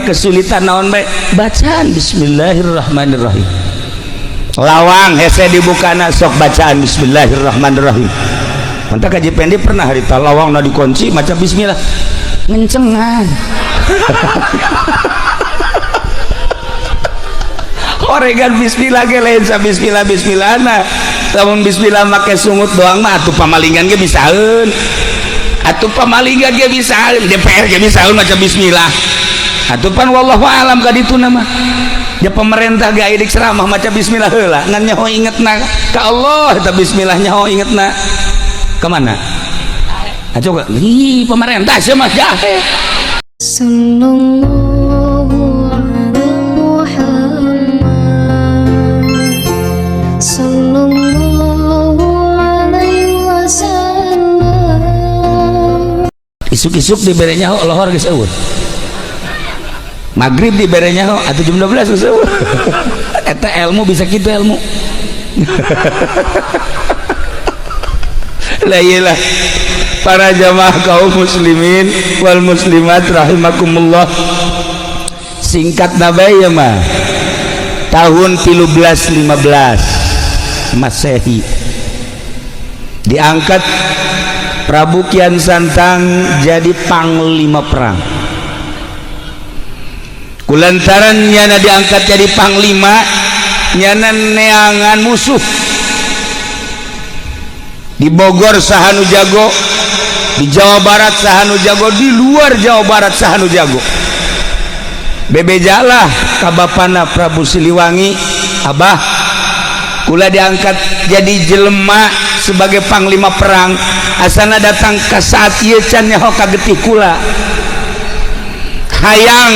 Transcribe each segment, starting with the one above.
Kesulitan naon bae, bacaan bismillahirrahmanirrahim. Lawang hese dibukana, sok bacaan bismillahirrahmanirrahim. Mantap Haji Pendi pernah harita lawang na dikunci maca bismillah ngencengan. Oregan bismillah ge lain sa bismillah bismillahna. Lamun bismillah make sungut doang mah atuh pamalingan ge bisaeun. Atuh pamalingan ge bisaeun, DPR ge bisaeun maca bismillah. Atuh pan wallahu alam ka ditu mah. Ya pemerintah ge aya ceramah maca bismillah heula, ngan nyaho ingetna ka Allah eta bismillah nyaho ingetna. Kemana? Ayo, ih pemerintah sih mah jahe. Sallallahu ala Muhammad, sallallahu alaihi wasallam. Isuk-isuk dibere nyaho lohor geus eueuh. Maghrib dibere nyaho atuh jam 12 geus eueuh. Eta ilmu bisa kitu ilmu. Lah iyalah para jamaah kaum muslimin wal muslimat rahimakumullah. Singkat nabai ya mah. Tahun 1315 Masehi diangkat Prabu Kian Santang jadi panglima perang. Kulantaran nyana diangkat jadi panglima, nyana neangan musuh di Bogor sahanu jago, di Jawa Barat sahanu jago, di luar Jawa Barat sahanu jago. Bebejalah ka bapana Prabu Siliwangi, abah kula diangkat jadi jelema sebagai panglima perang, asana datang ke saat ieu can nyaho ka getih kula, hayang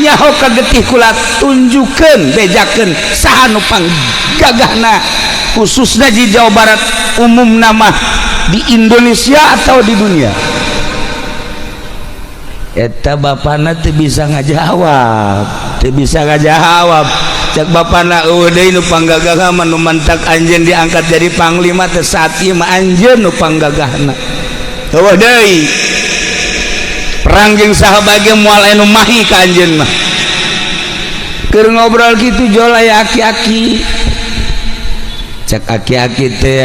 nyaho ka getih kula, tunjukkeun bejakeun saha nu panggagahna khususnya di Jawa Barat, umum nama di Indonesia atau di dunia. Eta bapana teu bisa ngajawab, teu bisa ngajawab. Cek bapana eueuh deui nu panggagahna mah nu mantak anjeun diangkat jadi panglima teh saat ieu mah anjeun nu panggagahna. Eueuh deui perang jeung saha bae ge moal aya nu mahi ka anjeun mah. Keur ngobrol kitu jol aya aki-aki. Cek aki-aki teh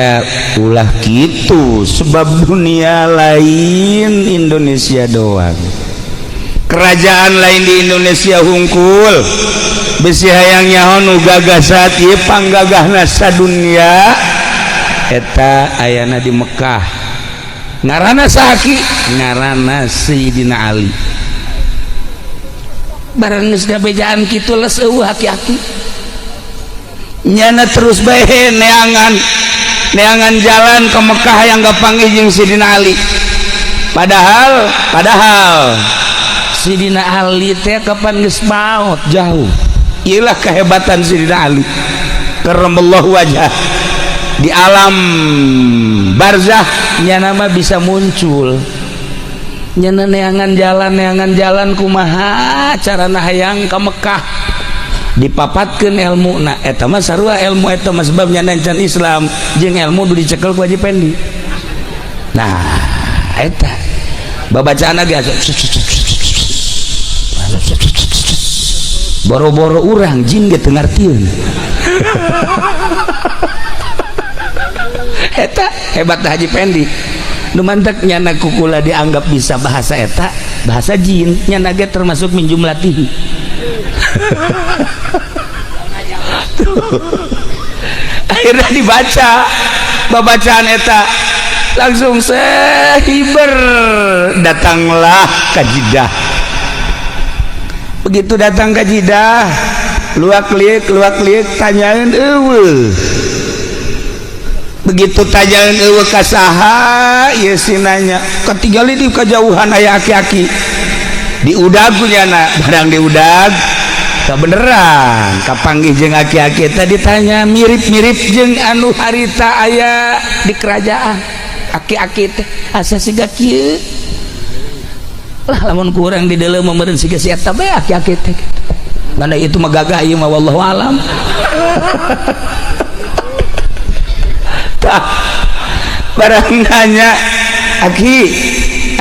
ulah kitu sebab dunia lain Indonesia doang, kerajaan lain di Indonesia hungkul. Besi hayang nyaho nu gagah saat ieu panggagahna sadunia eta ayana di Mekah. Ngaranna saha ki? Ngaranna Sayyidina Ali. Barang geus gabejaan kitu les eueuh aki-aki. Nyana terus bae neangan neangan jalan ke Mekah yang gak panggih jeung Sidina Ali. Padahal Sidina Ali teh kapan geus maot jauh. Iyalah kehebatan Sidina Ali karramallahu wajah. Di alam barzah nyana mah bisa muncul. Nyana neangan jalan kumaha carana hayang ke Mekah, dipapatkeun ilmu. Nah eta mah sarua ilmu eta mah sebab nyana can Islam jeung ilmu nu dicekel ku Haji Pendi. Nah eta babacaan ge boro-boro urang jin ge teu ngartieun. Eta hebat Haji Pendi. Nu mantak nyana kukula dianggap bisa bahasa eta bahasa jin, nyana ge termasuk min jumlatihi. Akhirnya dibaca babacaan eta langsung sehiber datanglah ke Jeddah. Begitu datang ke Jeddah, luak liuk tanyain eueuh. Begitu tanyain eueuh ka saha ieu si nanya, katinggali di kejauhan aya aki-aki diudag ku nyana. Barang diudag kebeneran kapanggih jeung aki-aki tadi, ditanya mirip-mirip jeung anu harita aya di kerajaan. Aki-aki teh asa siga kieu lah, lamun kurang di dalam meureun siga si eta bae aki-aki teh gitu. Mana itu mah gagah ieu mah wallahu alam. Tah barang nanya, aki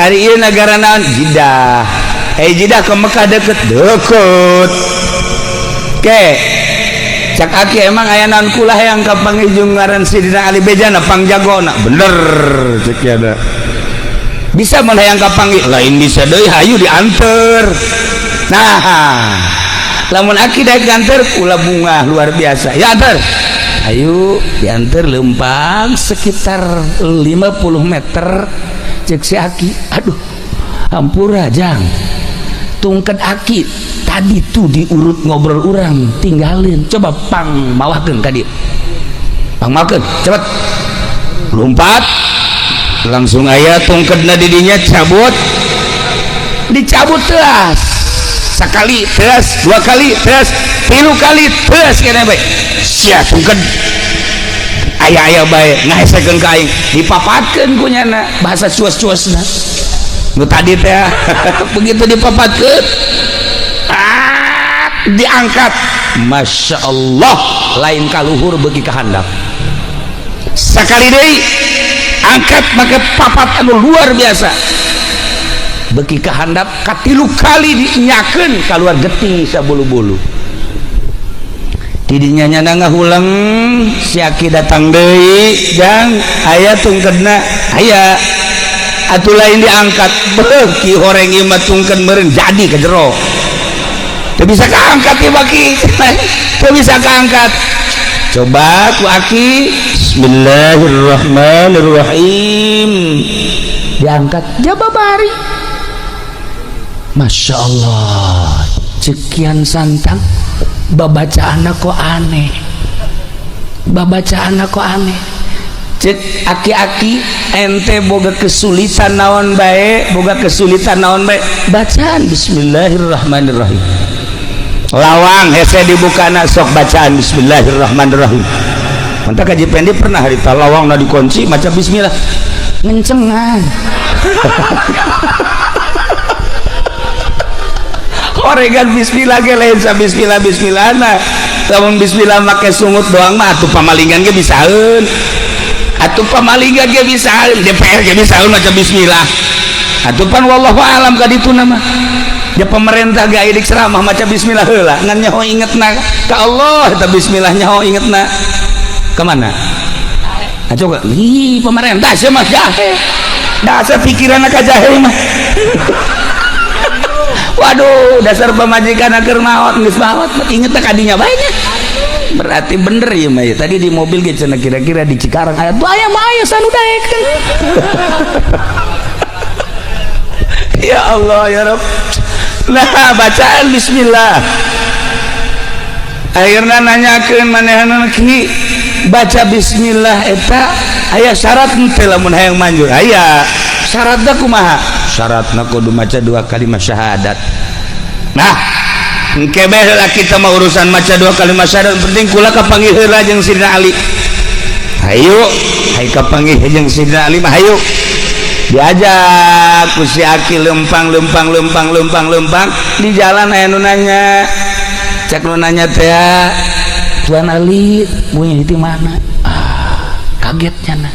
ari ieu nagara naon? Jeddah. Hei, Jidah ke Mekah deket deket ke. Cak aki, emang aya naon kula hayang kapanggih jeung ngaran Sidina Ali? Bejana pangjagona bener. Cek ada bisa mun hayang kapanggih, lain bisa deui, hayu dianter. Nah, lamun aki daek nganter kula bunga luar biasa. Ya anter, ayo diantar. Lempang sekitar 50 meter, cek si aki, "Aduh, hampura jang, tungket aki tadi tuh diurut ngobrol orang tinggalin, coba pang mawakeun ka dieu, pang mawakeun cepet." Lompat langsung aya tungketna didinya, cabut, dicabut teas sekali, teas dua kali, teas tilu kali, teas kena bae sia tungket aya aya bae ngahesekeun ka aing, dipapatkeun ku nyana bahasa cuas-cuasna nu tadi teh. Begitu dipapatkeun, ah, diangkat, Masya Allah, lain kaluhur beuki kahandap. Sekali deui angkat make papat anu luar biasa, beuki kahandap. Katilu kali diinyakeun, keluar getih sabulu-bulu. Tidinya nyana ngahuleng. Si aki datang deui, "Jang, aya tungkedna?" "Aya." Atuh lain diangkat, beuki horeng ieu mah, tungked meureun jadi ke jero, teu bisa kaangkat ieu, baki teu bisa kaangkat. Coba ku aki, "Bismillahirrahmanirrahim." Diangkat jaba bari, Masya Allah. Cek Kian Santang, "Babacaan kok aneh, babacaan kok aneh." Cek aki-aki, "Ente boga kesulitan naon bae, boga kesulitan naon bae, bacaan Bismillahirrahmanirrahim. Lawang hese dibuka, sok bacaan Bismillahirrahmanirrahim." Mantap kaji pendi pernah harita lawang na dikunci, maca bismillah ngencengan. Oregan bismillah ge lain sa bismillah bismillah. Nah, lamun bismillah make sungut doang mah atuh pamalingan ge bisaeun, atuh pamalingan ge bisaeun, DPR ge bisaeun maca bismillah atuh. Pan wallahu alam ka ditu nama ya, pemerintah ge aya ceramah maca bismillah heula, ngan nyaho ingetna ka Allah eta bismillah, nyaho ingetna kemana? Nah, coba ih, pemerintah sih mah jahe, dasar pikiran ka jahe mah. Waduh, dasar pamajikan keur maot, geus maot inget ka dinya bae nya. Berarti bener ya mah ya. Tadi di mobil ge cenah kira-kira di Cikarang aya tuh, aya mah aya sanu daek. Ya Allah ya Rabb. Nah, bacaan bismillah akhirnya nanyakeun manehna, "Ki, baca bismillah eta aya syarat henteu lamun hayang manjur?" "Aya." "Syaratna kumaha?" "Syaratna kudu maca dua kalimat syahadat." Nah, engke bae heula kita mah urusan maca dua kalimat syahadat, penting kula kapanggih heula jeung Sidina Ali. Hayu, hayu kapanggih jeung Sidina Ali mah hayu. Diajak ku si aki lempang lempang lempang lempang lempang, di jalan aya nu nanya. Cek nu nanya teh, "Tuan Ali bunyi di mana?" Ah, kaget nyana.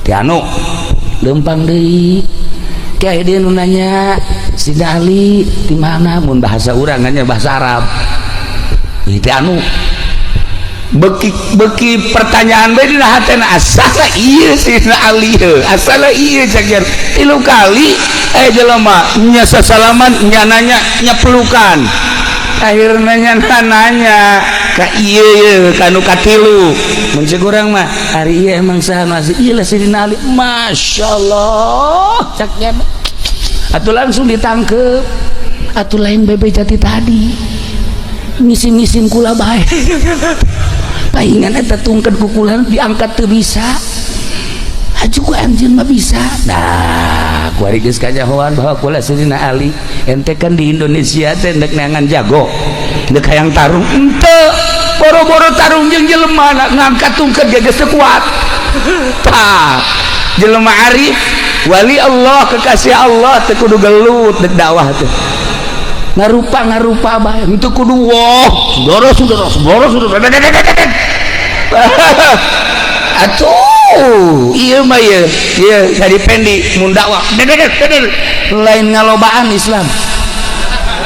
Ti anu lempang deui kayak dia nu nanya, "Sidina Ali di mana?" Mun bahasa urang nya bahasa Arab ti anu beki beki pertanyaan bae dina hatena, asala ieu Sidina Ali heuh, asala ieu. Cek tilu kali eh jelema nya sasalaman, nya nanya, nya pelukan. Akhirnya nya nanya ka ieu ieu kanu katilu. Mun cek urang mah, "Ari ieu emang saha nu asli?" "Ieu lah Sidina Ali." Masyaallah, cek nya atuh langsung ditangkep atuh. Lain bebe jati tadi ngisin-ngisin kula bae, paingan eta tungked kukulan diangkat teu bisa, aju ku anjeun mah bisa. Nah, kuari geus kanyahoan bahwa kula Sidina Ali. Ente kan di Indonesia teh ndek neangan jago, ndek hayang tarung ente, boro-boro tarung jeung jelema, ngangkat tungked ge geus teu kuat. Tah, jelema arif, wali Allah, kekasih Allah teu kudu gelut. Dek dakwah teh ngarupa ngarupa bae, henteu kudu wah, saudara saudara saudara saudara. Atuh ieu mah ieu ieu jadi pendi mun dakwah lain ngalobaan Islam.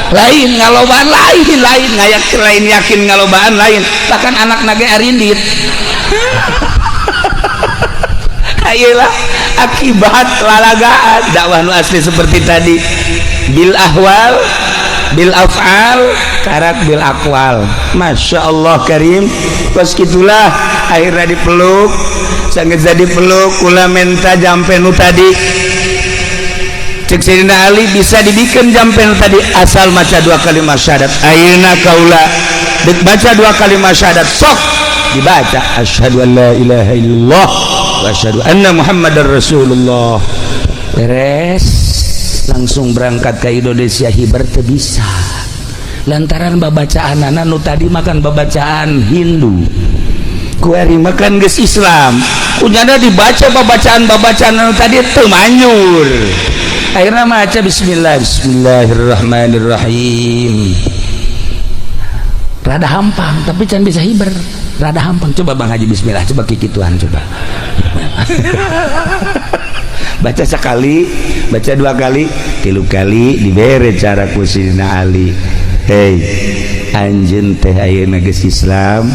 Lain ngalobaan, lain, lain ngayak, lain yakin ngalobaan, lain. Bahkan anak nage arindit. Ayolah, akibat lalagaan dakwah nu asli seperti tadi, bil ahwal, bil af'al, karak bil aqwal. Masya Allah karim. Pas gitulah akhirnya dipeluk, sangat jadi peluk, kula menta jampe nu tadi. Cek Sayyidina Ali, bisa dibikin jampe nu tadi asal maca dua kalimat syahadat. Ayeuna kaula dek baca dua kalimat syahadat. Sok dibaca, asyhadu an la ilaha illallah wa asyhadu anna muhammadar rasulullah. Beres, langsung berangkat ke Indonesia. Hiber teu bisa lantaran babacaan nu tadi makan babacaan Hindu, kuari makan geus Islam, kunyana dibaca babacaan-babacaan nu tadi teu manjur. Akhirnya maca bismillah, bismillahirrahmanirrahim, rada hampang, tapi can bisa hiber, rada hampang. Coba Bang Haji, bismillah, coba kikituan, coba baca sekali, baca dua kali, tilu kali, dibere cara ku Sidina Ali. Hei anjeun teh, ayeuna geus Islam,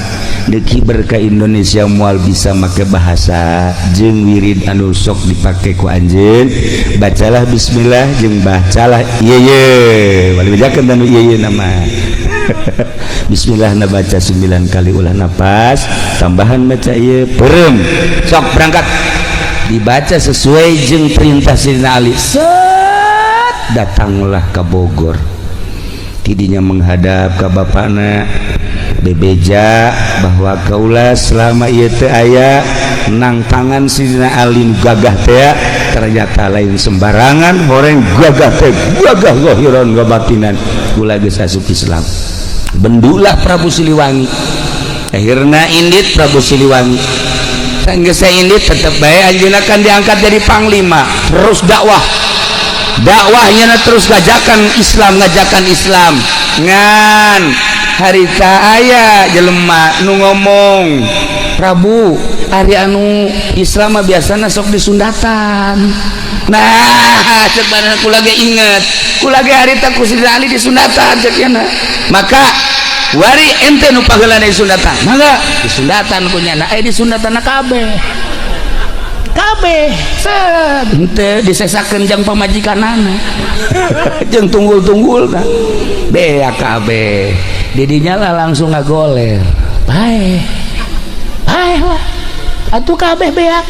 deuk hiber ka Indonesia moal bisa make bahasa jeung wirid anu sok dipake ku anjeun. Bacalah bismillah jeung bacalah ieu ye wali bejakeun anu ieu ye nama bismillah na baca 9 kali, ulah napas tambahan, baca ieu perem, sok berangkat. Dibaca sesuai jeung perintah Sidina Ali. Set, datanglah ke Bogor. Tidinya menghadap ke bapakna, bebeja bahwa kaula selama ieu teu aya nang tangan Sidina Ali nu gagah teh ternyata lain sembarangan, horeng gagah teh, gagah zahiran wa batinan. Kula geus asup Islam. Bendulah Prabu Siliwangi. Akhirna indit Prabu Siliwangi. Sanggeus indit, tetep bae anjeunna kan diangkat jadi panglima, terus dakwah, dakwahnya terus ngajakan Islam, ngajakan Islam. Ngan harita aya jelema nu ngomong, "Prabu, ari anu Islam mah biasana sok disundatan." Nah, cek badan kula ge inget, kula ge harita ku Sidina Ali disundatan, cek nya. Maka wari ente nu paheulana disundatan, mangga disundatan ku nyana. Eh, disundatan kabeh kabeh, set, henteu disesakeun jang pamajikanana jeung tunggul-tunggulna, beak kabeh. Didinya lah langsung ngagoler, bae bae lah atuh, kabeh beak.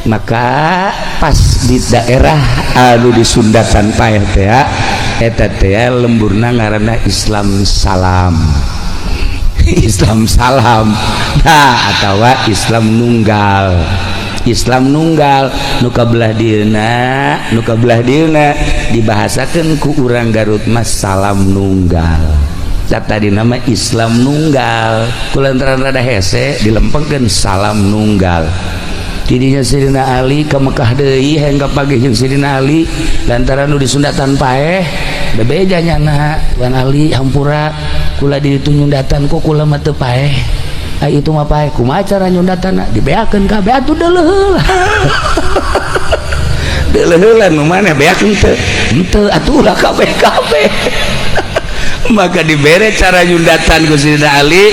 Maka pas di daerah anu disundatan paeh teh, eta teh lemburna ngaranna Islam salam, Islam salam. Nah, atawa Islam nunggal, Islam nunggal. Nu kabelah dieuna, nu kabelah dieuna dibahasakeun ku urang Garut mas salam nunggal. Tadi nama Islam nunggal, kulantaran rada hese dilempengkeun salam nunggal. Tidinya Sidina Ali ke Mekah deui, hayang kapagih jeung Sidina Ali lantaran nu disundatan paeh. Bebeja nyana, "Tuan Ali, hampura, kula di ditu nyundatan, kok kula mah teu paeh? Ai itu mah paeh. Kumaha cara nyundatan?" Dibeakeun kabeh atuh, deuleuh heula, deuleuh heula. Nu maneh beak henteu? Henteu. Atuh lah kabeh kabeh. Maka dibere cara nyundatan ku Sidina Ali.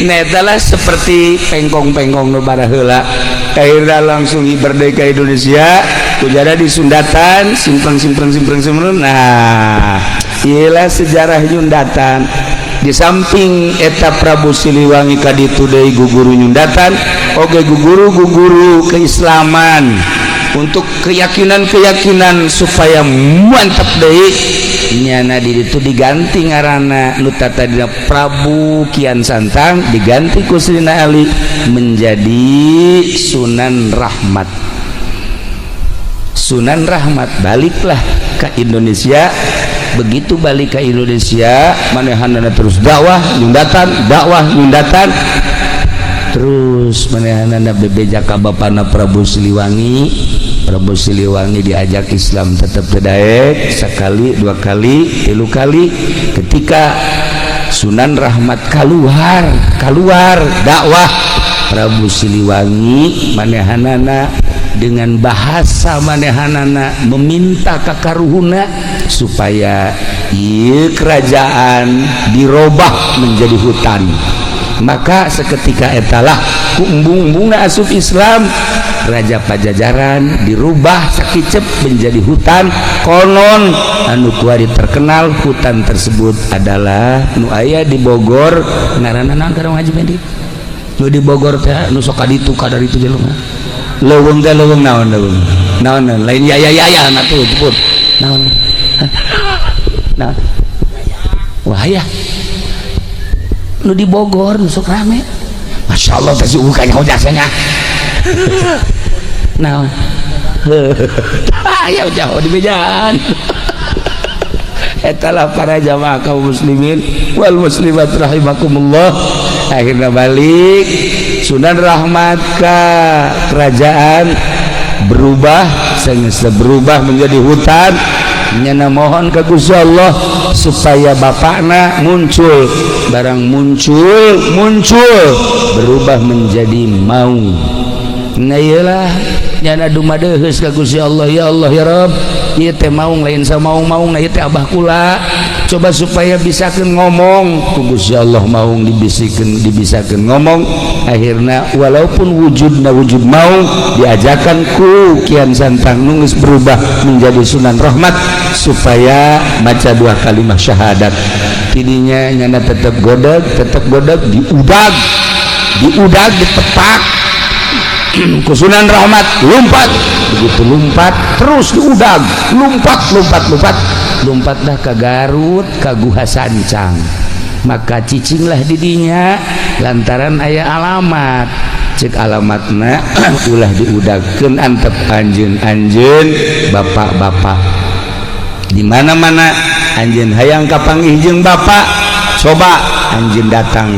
Netalah seperti pengkong-pengkong nu heula. Akhirnya langsung merdeka Indonesia, kujada disundatan, simpreng simpreng simpreng simpreng. Nah, iyalah sejarah nyundatan. Di samping eta Prabu Siliwangi kaditu deui guguru nyundatan oge, guguru guguru keislaman untuk keyakinan-keyakinan supaya mantap deui. Nyana di itu diganti ngaranna, nu tadina Prabu Kian Santang diganti ku Sidina Ali menjadi Sunan Rahmat. Sunan Rahmat baliklah ke Indonesia. Begitu balik ke Indonesia, manehanana terus dakwah nyundatan, dakwah nyundatan terus. Manehanana bebeja ka bapana Prabu Siliwangi. Prabu Siliwangi diajak Islam tetap daek, sekali, dua kali, tilu kali. Ketika Sunan Rahmat keluar, keluar dakwah, Prabu Siliwangi manehanana Dengan bahasa manehanana meminta ka karuhuna supaya ieu kerajaan dirobah menjadi hutan. Maka seketika etalah ku embung-embungna asup Islam, Raja Pajajaran dirubah sakicep menjadi hutan. Konon anu kuari terkenal hutan tersebut adalah nu aya di Bogor. Ngaranna naon, Karang Haji Mendi? Nu di Bogor teh, nu sok ka ditu ka ditu jelema leuweung teh, leuweung naon, leuweung naon, naon? Lain ya ya ya ya, nah tuh jebut naon? Naon? Wah ya, nu di Bogor nu sok rame. Masya Allah teh, si bukan jasanya naon? Ayo jauh di bejaan. Etalah para jamaah kaum muslimin wal muslimat rahimakumullah. Akhirnya balik Sunan Rahmat ke kerajaan, berubah, sehingga berubah menjadi hutan. Nyana mohon ke Gusti Allah supaya bapakna muncul. Barang muncul, muncul berubah menjadi maung. Nah, iyalah, nyana dumadeheus ka Gusti Allah, "Ya Allah, ya Rabb, ieu teh maung lain samaung-maung, nah ieu teh abah kula. Coba supaya bisakeun ngomong." Ku Gusti Allah maung dibisikeun, dibisakeun ngomong. Akhirnya walaupun wujudna wujud maung, diajakan ku Kian Santang nu geus berubah menjadi Sunan Rahmat supaya maca dua kalimat syahadat. Tidinya nyana tetap godeg, tetap godeg, diudag, diudag, ditepak ku Sunan Rahmat, lompat. Begitu lompat, terus diudag, lompat, lompat, lompat, lompat dah ke Garut, ke Guha Sancang. Maka cicinglah didinya lantaran aya alamat. Cek alamatna, ulah diudagkeun, antep anjeun, anjeun bapak-bapak di mana-mana anjeun hayang kapanggih jeung bapak, coba anjeun datang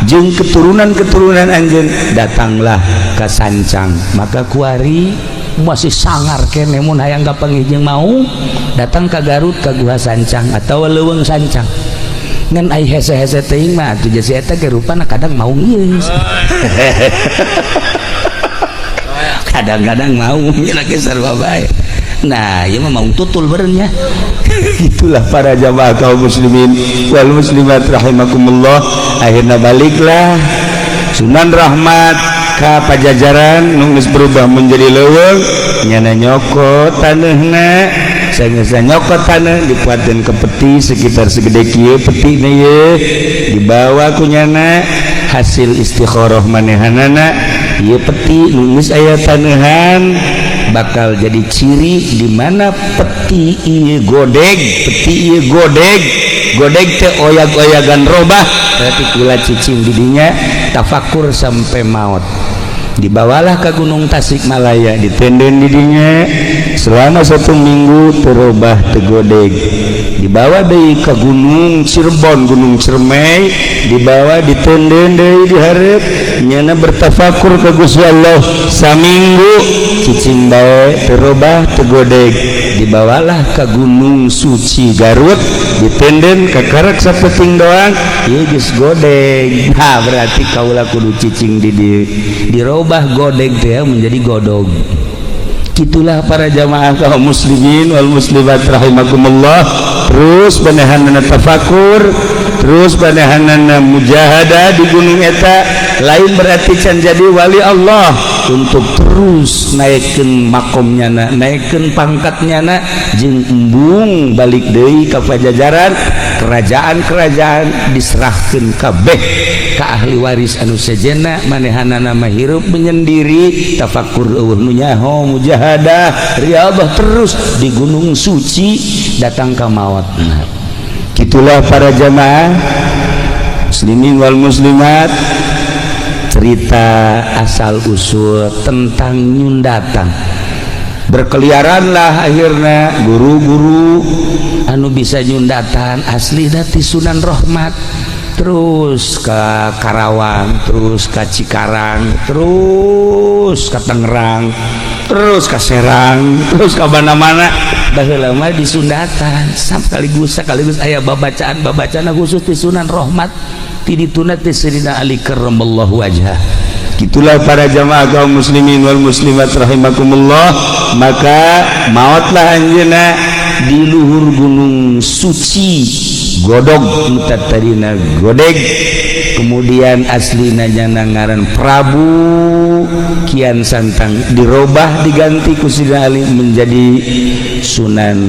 jeung keturunan-keturunan anjeun, datanglah ke Sancang. Maka kuari masih sangar kene mun hayang kapanggih jeung mau datang ke Garut, ke Guha Sancang atau Leuweung Sancang. Ngan ai hese-hese teuing mah atuh jasi eta ge rupana kadang mau ieu, kadang-kadang mau lagi sarua bae. Nah, ieu mah mau tutul berennya. Itulah para jamaah kaum muslimin wal muslimat rahimakumullah. Akhirnya baliklah Sunan Rahmat ka Pajajaran nu geus berubah menjadi leuweung. Nyana nyokot taneuhna. Sanggeus nyokot taneuh, dipuateun ke peti sekitar segede kieu petina ye, dibawa ku nyana. Hasil istikharah manehanana, ieu peti nu geus aya taneuhan bakal jadi ciri di mana peti ieu godeg. Peti ieu godeg, godeg teh oyag-oyagan robah, berarti kula cicing didinya tafakur sampai maut. Dibawalah ke Gunung Tasikmalaya, ditenden didinya selama satu minggu, terobah, tegodeg. Dibawa deui ke Gunung Cirebon, Gunung Ciremai, dibawa, ditenden deui dihareup. Nyana bertafakur ke Gusti Allah saminggu, cicing bae, terobah, tegodeg. Dibawalah ke Gunung Suci Garut, ditenden kakarak sapeting doang, ieu geus godeg. Nah, berarti kaula kudu cicing di dieu. Dirobah godeg teh menjadi godog. Itulah para jamaah kaum muslimin wal muslimat rahimakumullah. Terus manehanana tafakur, terus manehanana mujahadah di gunung eta. Lain berarti can jadi wali Allah, untuk terus naikkan makomnya na, naikkan pangkatnya na, jeung embung balik deui ka Pajajaran. Kerajaan-kerajaan diserahkan kabeh ka ahli waris anu sejenna. Manehanana mah hirup menyendiri, tafakur, euweuh nu nyaho, mujahadah, riyadhah terus di Gunung Suci, datang ka maut. Nah, gitulah para jamaah muslimin wal muslimat, cerita asal usul tentang nyundatan. Berkeliaranlah akhirnya guru-guru anu bisa nyundatan asli dati Sunan Rahmat, terus ke Karawang, terus ke Cikarang, terus ke Tangerang, terus ke Serang, terus ke mana-mana. Baheula mah disundatan sekaligus sekaligus aya babacaan, babacaan khusus di Sunan Rahmat, ti dituna ti Sayyidina Ali karramallahu wajhah. Gitulah para jamaah kaum muslimin wal muslimat rahimakumullah. Maka maotlah anjeunna di luhur gunung suci Godog, nu tadina Godeg. Kemudian aslina nyana ngaran Prabu Kian Santang, dirobah, diganti ku Sidina Ali menjadi Sunan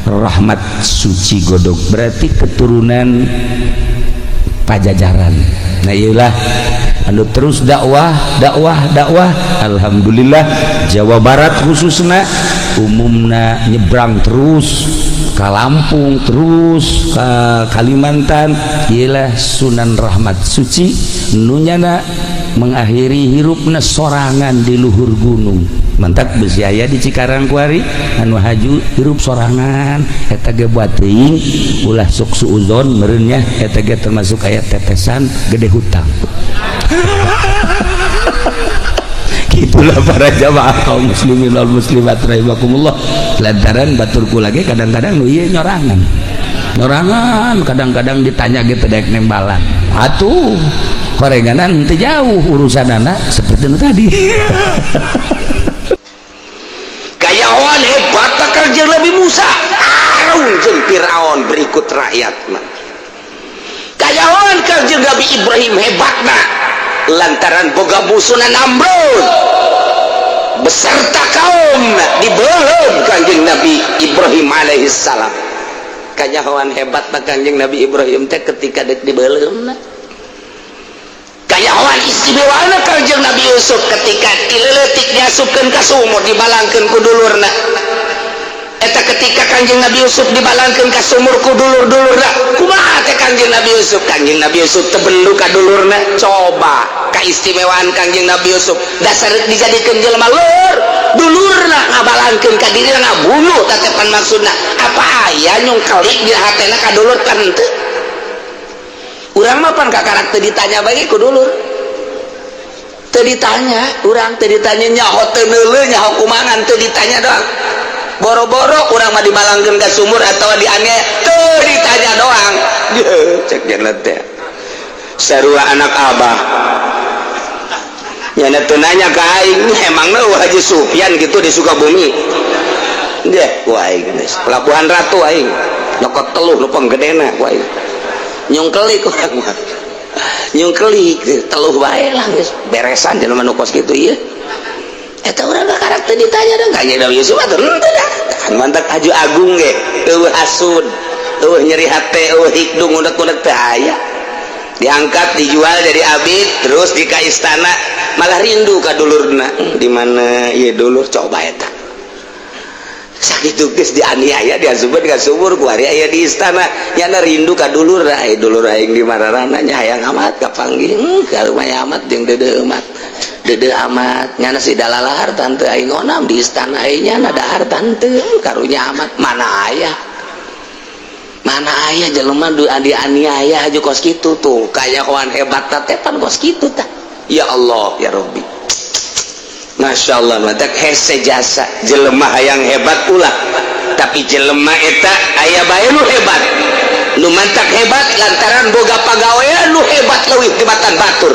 Rahmat Suci Godog, berarti keturunan Pajajaran. Nah, iyalah anu terus dakwah, dakwah, dakwah. Alhamdulillah, Jawa Barat khususnya, umumna nyebrang terus ke Lampung, terus ke Kalimantan. Ialah Sunan Rahmat Suci nunyana mengakhiri hirupna sorangan di luhur gunung. Mantak besi aya di Cikarang kuari anu haju hirup sorangan. Eta ge buat teuing, ulah sok suuzon meureun nya, eta ge termasuk aya tetesan gede hutang. Itulah para jamaah kaum muslimin wal muslimat rahimakumullah. Lantaran baturku lagi kadang-kadang nu ieu nyorangan nyorangan, kadang-kadang ditanya gitu dek nembalan atuh horenganan teu jauh urusan anak seperti itu tadi. Kayawan hebat Kanjeng Nabi Musa arung jeung Firaun berikut rakyat mah. Kayawan Kanjeng Nabi Ibrahim hebatna lantaran boga musuhna Namrud beserta kaum, dibeuleum Kanjeng Nabi Ibrahim alaihi salam. Kanyahoan hebat Kanjeng Nabi Ibrahim teh ketika dek dibeuleum. Kanyahoan istimewana Kanjeng Nabi Yusuf ketika tileutik diasupkeun ka sumur, dibalangkeun ku dulurna. Eta ketika Kanjeng Nabi Yusuf dibalangkeun ka sumur ku dulur-dulurna, kumaha teh Kanjeng Nabi Yusuf? Kanjeng Nabi Yusuf teu bendu ka dulurna. Coba keistimewaan Kanjeng Nabi Yusuf, dasar dijadikeun jelema leur, dulurna ngabalangkeun ka dirina, ngabunuh tatepan. Maksudna apa aya nyungkelik di hatena ka dulur kan henteu? Urang mah pan kakarak teu ditanya bagi ku dulur, teu ditanya urang, teu ditanya nyaho teu neuleuh, nyaho kumangan, teu ditanya doang. Boro-boro urang mah dibalangkeun ka sumur atau dianiaya, teu ditanya doang. Cek jalan teh sarua anak abah nyana teu nanya ka aing, emangna Haji Sufyan gitu di Sukabumi dia ku aing geus Pelabuhan Ratu, aing nyokot teluh nu panggedena ku aing, nyungkelik urang mah, nyungkelik teluh bae lah, geus beresan jelema nu kos kitu ieu. Eta urang karakter ditanya dong kayaknya Nabi Yusuf atuh henteu dah kan. Mantak aju agung ge eueuh hasud, eueuh nyeri hate, eueuh hikdung unek-unek teh aya. Diangkat, dijual jadi abid, terus di ka istana malah rindu ka dulurna, di mana ieu dulur? Coba eta sakitu geus dianiaya, diasupkeun ka sumur, ku ari aya di istana nyana rindu ka dulur. Aya dulur aing di mararana nya, hayang amat kapanggih. Kalumayan amat jeung deudeuh amat, deudeuh amat nyana si dalalahar tante aing onam di istana aing nyana dahar tante, karunya amat. Mana aya, mana aya jelema du dianiaya aju kos kitu tuh? Kayahoan hebat teh pan kos kitu tah. Ya Allah, ya Rabbi, Masya Allah. Matak hese jasa jelema hayang hebat ulah, tapi jelema eta aya bae nu hebat, nu mantak hebat lantaran boga pagawean nu hebat leuwih tibatan batur.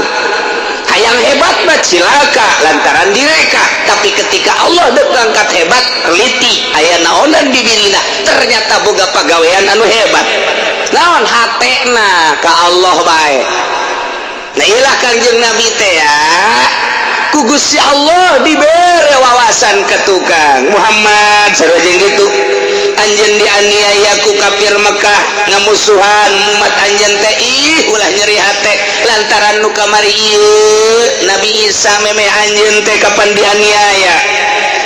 Hayang hebat mah cilaka lantaran direka, tapi ketika Allah dek ngangkat hebat, teliti aya naonan di dirina, ternyata boga pagawean anu hebat. Naon hatena ka Allah bae. Nah, ilah Kanjeng Nabi teh ya ku Gusti Allah dibere wawasan ke tukang Muhammad sarua jeung kitu. Anjeun dianiaya ku kafir Mekah, ngamusuhan umat anjeun teh, ih ulah nyeri hate lantaran nu kamari ieu Nabi Isa memeh anjeun teh kapan dianiaya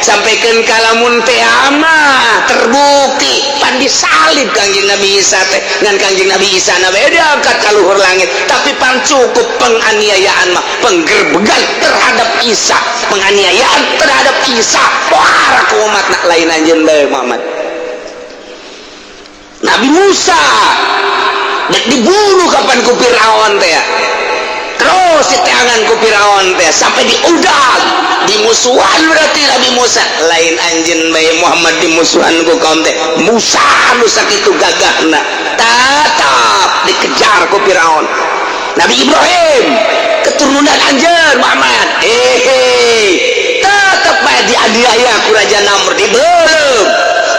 sampaikan kalamun teh ama terbukti pan disalib Kangjeng Nabi Isa teh. Ngan Kangjeng Nabi Isa na bae diangkat ka luhur langit, tapi pan cukup penganiayaan mah, penggerbegan terhadap Isa, penganiayaan terhadap Isa wah ku umat nak lain anjeun bae Muhammad. Nabi Musa dek dibunuh kapan ku Fir'aun teh ya, terus diteangan ku Fir'aun teh sampai diudag, dimusuhan. Berarti Nabi Musa lain anjeun bae Muhammad dimusuhan ku kaum teh. Musa anu sakitu gagahna tetap dikejar ku Fir'aun. Nabi Ibrahim Keturunan anjeun Muhammad. Tetep bae dianiaya ku Raja Namrud, dibeuleum.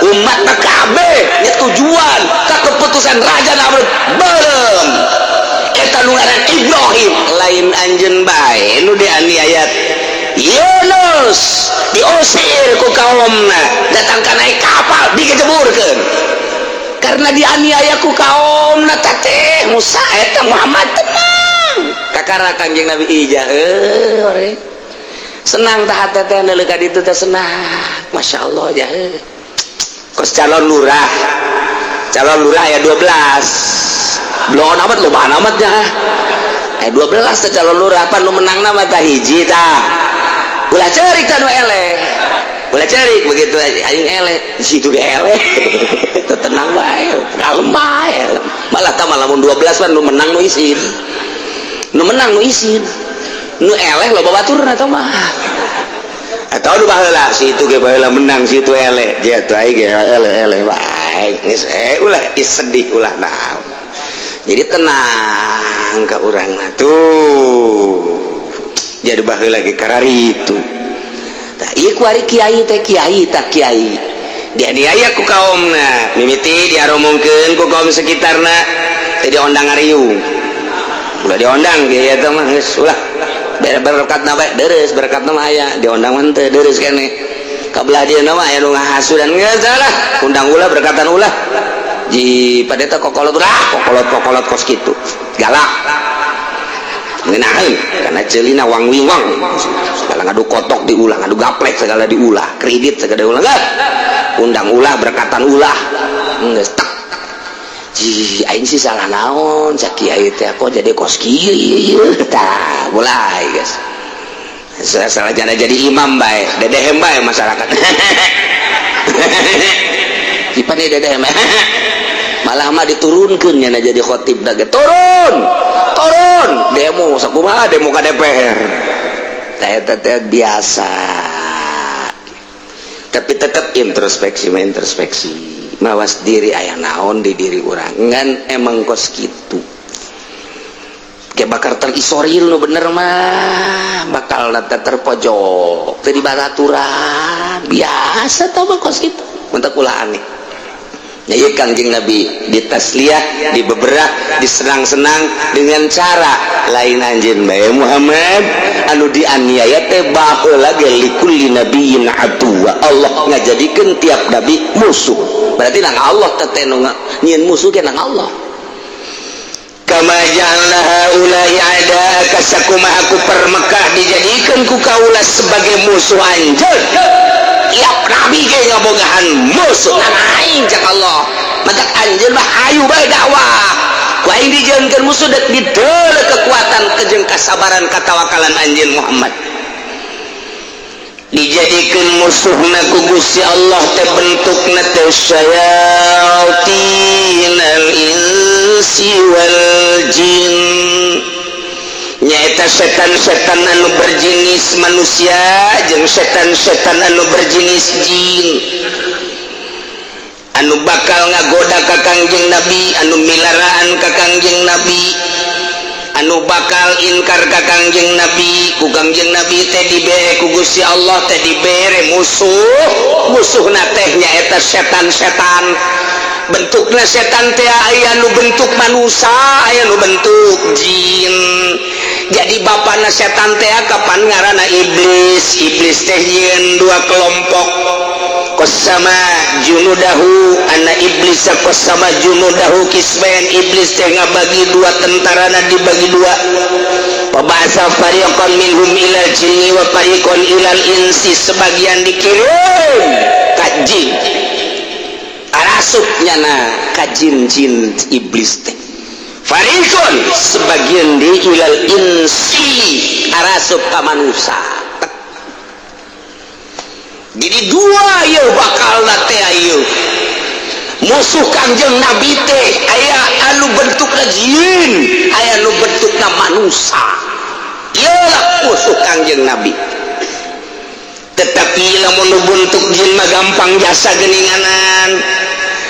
Umat mah kabeh nyetujuan ka keputusan Raja Namrud, beuleum. Eta nu ngaran Ibrahim. Lain anjeun bae nu dianiaya. Yunus diusir ku kaumna, datang ka naik kapal, dikejeburkeun karena dianiaya ku kaumna. Teh Musa eta Muhammad tenang kakara Kangjeng Nabi ijah ore. Senang tah teh neuleuh ka ditu teh, senang, Masya Allah ya. Kos calon lurah, calon lurah ya 12 belum amat, loba amat ya. 12 teh calon lurah, apa nu menang nama tah hiji tah. Ulah cerik tah nu eleh, ulah cerik begitu aja. Aing eleh di situ ge eleh. Teu tenang bae, kalem bae. Malah tah malah mun 12 kan nu menang nu isin, nu menang nu isin, nu eleh loba baturna tah mah. Atau nu baheula si itu ge baheula menang, si itu eleh dia tuh, aing ge eleh, eleh bae geus. Ulah sedih, ulah naon, jadi tenang ka urang tuh. Jadi baheula ge kararitu tah ieu kuari kiai teh, kiai tak kiai dianiaya ku kaumna, mimiti diaromongkeun ku kaum sekitarna teh, diondang ngariung. Ulah diondang kiai eta mah, geus ulah. Berkatna bae deres, berkatna mah aya, diondang mah teu deres keneh. Kabelah dieu mah aya nu ngahasudan, geus lah undang ulah, berkatan ulah. Ji padeta kokolot ulah, kokolot kokolot kos kitu galak ngenaheun karena celina wang wingwang segala, ngadu kotok diulah, ngadu gaplek segala diulah, kredit segala diulah. Enggak undang ulah, berkatan ulah, geus tek. Ji aing sih salah naon cak kiai teh, kok jadi kos kieu tah? Mulai guys, salah salah jana jadi imam bae, dedehem bae masyarakat. Ipan dedehem malah mah diturunkeun nyana jadi khotib da ge, turun turun demo sakumaha, demo ka DPR teh. Eta teh biasa, tapi tetap introspeksi mah, introspeksi, mawas diri, aya naon di diri urang. Ngan emang kos kitu kayak bakal terisolir. Nu bener mah bakal nanti terpojok teu dibaraturan biasa tau mah kos kitu. Untuk ulah aneh ya. Ieu Kangjeng Nabi ditasliyah, dibeberah, disenang-senang dengan cara lain. Anjeun bae Muhammad anu dianiaya teh, baheula ge likulli nabiyyin aduwa. Allah ngajadikeun tiap nabi musuh, berarti nang Allah teh nu nyieun musuh ge nang Allah. Kama ja'alna haula'i a'da'aka, sakumaha ku per Mekah dijadikan ku kaula sebagai musuh anjeun. Tiap nabi ge ngabogahan musuh, nang aing cak Allah. Matak anjeun mah hayu bae dakwah, ku aing dijieunkeun musuh dek diteuleuh kekuatan kejeng kasabaran katawakalan anjeun Muhammad. Dijadikan musuhna ku Gusti Allah teh bentukna teh syayatinal insi wal jin, nyaeta setan-setan anu berjenis manusia jeung setan-setan anu berjenis jin, anu bakal ngagoda ka Kangjeng Nabi, anu milaraan ka Kangjeng Nabi, anu bakal inkar ka Kangjeng Nabi. Ku Kangjeng Nabi teh dibere ku Gusti Allah teh dibere musuh. Musuhna teh nyaeta setan-setan. Bentukna setan teh aya nu bentuk manusia, aya nu bentuk jin. Jadi bapakna setan teh kapan ngaranna iblis. Iblis teh nyieun dua kelompok. Qassama junudahu, anna iblis qassama junudahu qismain. Iblis teh ngabagi dua tentarana, dibagi dua. Faba'atsa fariqan minhum ilal jinni wa fariqan ilal insi. Sebagian dikirim ka jin, arasup nyana ka jin-jin iblis teh. Fariqon sebagian di ilal insi, arasup ka manusia. Jadi dua ieu bakal teh ieu musuh Kangjeng Nabi teh, aya anu bentukna jin, aya anu bentukna manusia. Ieu lah musuh Kangjeng Nabi. Tetapi lamun nu bentuk jin mah gampang jasa geninganan,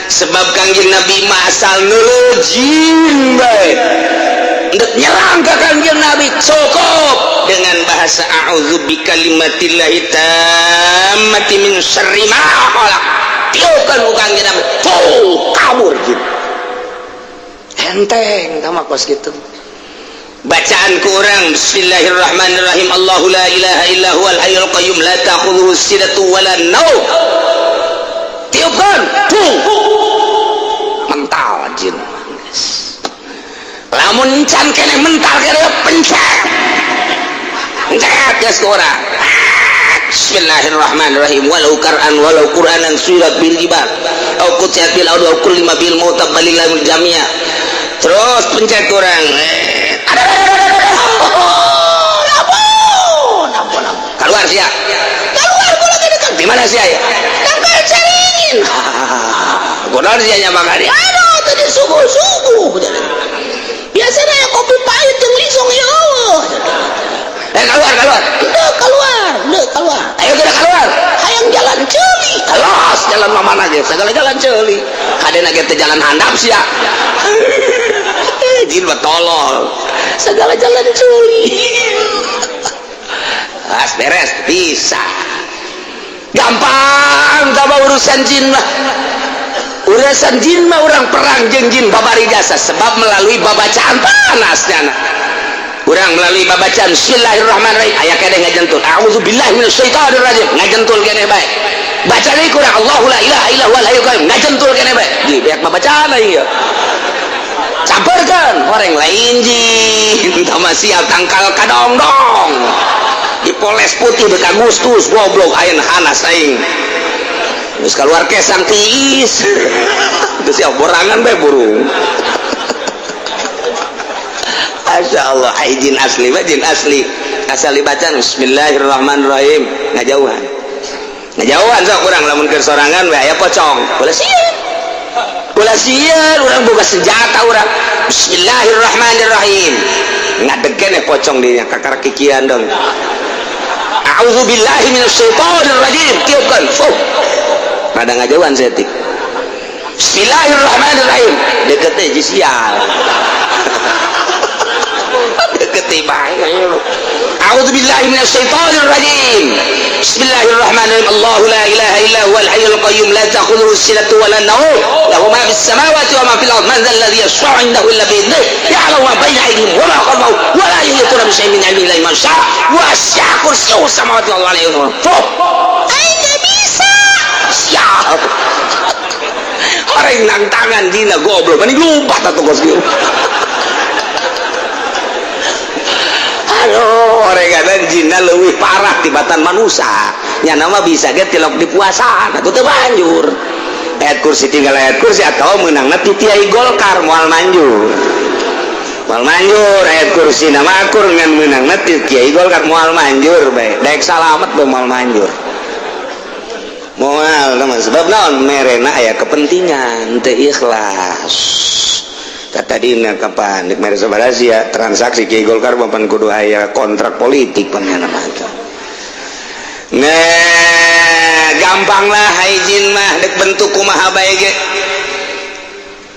sebab Kangjeng Nabi mah asal neuleuh jin bae ndek nyerang ka Kangjeng Nabi. Cukup dengan bahasa a'udzu bikalimatillahi tammati min syarri ma khalaq. Tiupkan ku Kangjeng Nabi. Tuh, kabur jin. Enteng tama kos gitu. Bacaan ku urang bismillahirrahmanirrahim, Allahu la ilaha illa huwal hayyul qayyum la ta'khudhuhu sinatu wala naum. Tiupkan, tuh. Mental jin. Lamun can keneh mental keneh, pencet. Pencet geus ku urang. Bismillahirrahmanirrahim, walau kar'an walau qur'anan suyirat bil jibal au qutiat bil ardi au kullima bil mauta balillahil jamia. Terus pencet kurang, ada ampun ampun ampun, keluar sia, keluar kula dekat. Di mana sia ya? Tangkal caringin. Kunaon sia nya makan? Aduh, tadi subuh-subuh biasanya ya kopi pahit jeung lisong ya Allah. Eh, keluar, keluar. Udah keluar, udah keluar. Ayo kita keluar. Hayang jalan ceuli. Kelos jalan mana aja, segala jalan ceuli. Kadena ge teu jalan handap sia. Jin mah tolol. Segala jalan ceuli. As beres bisa. Gampang tambah urusan jin mah. Urusan jin mah orang perang jeung jin babari jasa sebab melalui babacaan panasnya. Urang melalui babacaan bismillahirrahmanirrahim aya keneh ngajentul, a'udzubillahi minasyaitonir rajim, ngajentul keneh bae. Baca deui kurang Allahu la ilaha illa huwal hayyul qayyum, ngajentul keneh bae. Di beak babacaan aing ieu. Camperkeun horeng lain jin, tah siap tangkal kadongdong. Dipoles putih dek Agustus goblok ayeuna hanas aing. Geus keluar kesang tiis. Geus siap borangan bae burung. Masya Allah, ai jin asli mah jin asli. Asal dibaca bismillahirrahmanirrahim, ngajauhan. Ngajauhan sok urang lamun keur sorangan we aya pocong. Ulah sieun. Ulah sieun, urang boga senjata urang. Bismillahirrahmanirrahim. Ngadeg keneh pocong dinya kakara kikian dong. A'udzubillahi minasyaitonir rajim. Tiupkeun. Fuh. Rada ngajauhan setik. Bismillahirrahmanirrahim. Deket teh sial. Deket bae. A'udzubillahi minasyaitonir rajim. Bismillahirrahmanirrahim. Allahu la ilaha illa huwal hayyul qayyum la ta'khudhuhu sinatun wa la nawm. Lahu ma fis samawati wa ma fil ardh. Man dzal ladzi yashfa'u 'indahu illa bi idhnihi. Ya'lamu ma baina aydihim wa ma khalfahum wa la yuhituna bi syai'in min 'ilmihi illa bima syaa. Wasi'a kursiyyuhu samawati wal ardi. Fuh. Aing teu bisa. Siap. Orang nang tangan dina goblok, mending lompat atuh kos kieu. Aduh, orang kata jinna leuwih parah tibatan manusia. Nya nama bisa ge tilok di puasaan atuh teu banjur. Ayat kursi tinggal ayat kursi atau meunangna ti Kiai Golkar moal manjur. Moal manjur ayat kursi nama akur ngan meunangna ti Kiai Golkar moal manjur bae. Daek salamet bae moal manjur. Moal teman sebab naon merena aya kepentingan teu ikhlas. Kata dina kapan dek mere sabaraha sia transaksi Kiai Golkar bapan kudu aya kontrak politik panjana mah. Nah, gampang lah hai jin mah dek bentuk kumaha bae ge.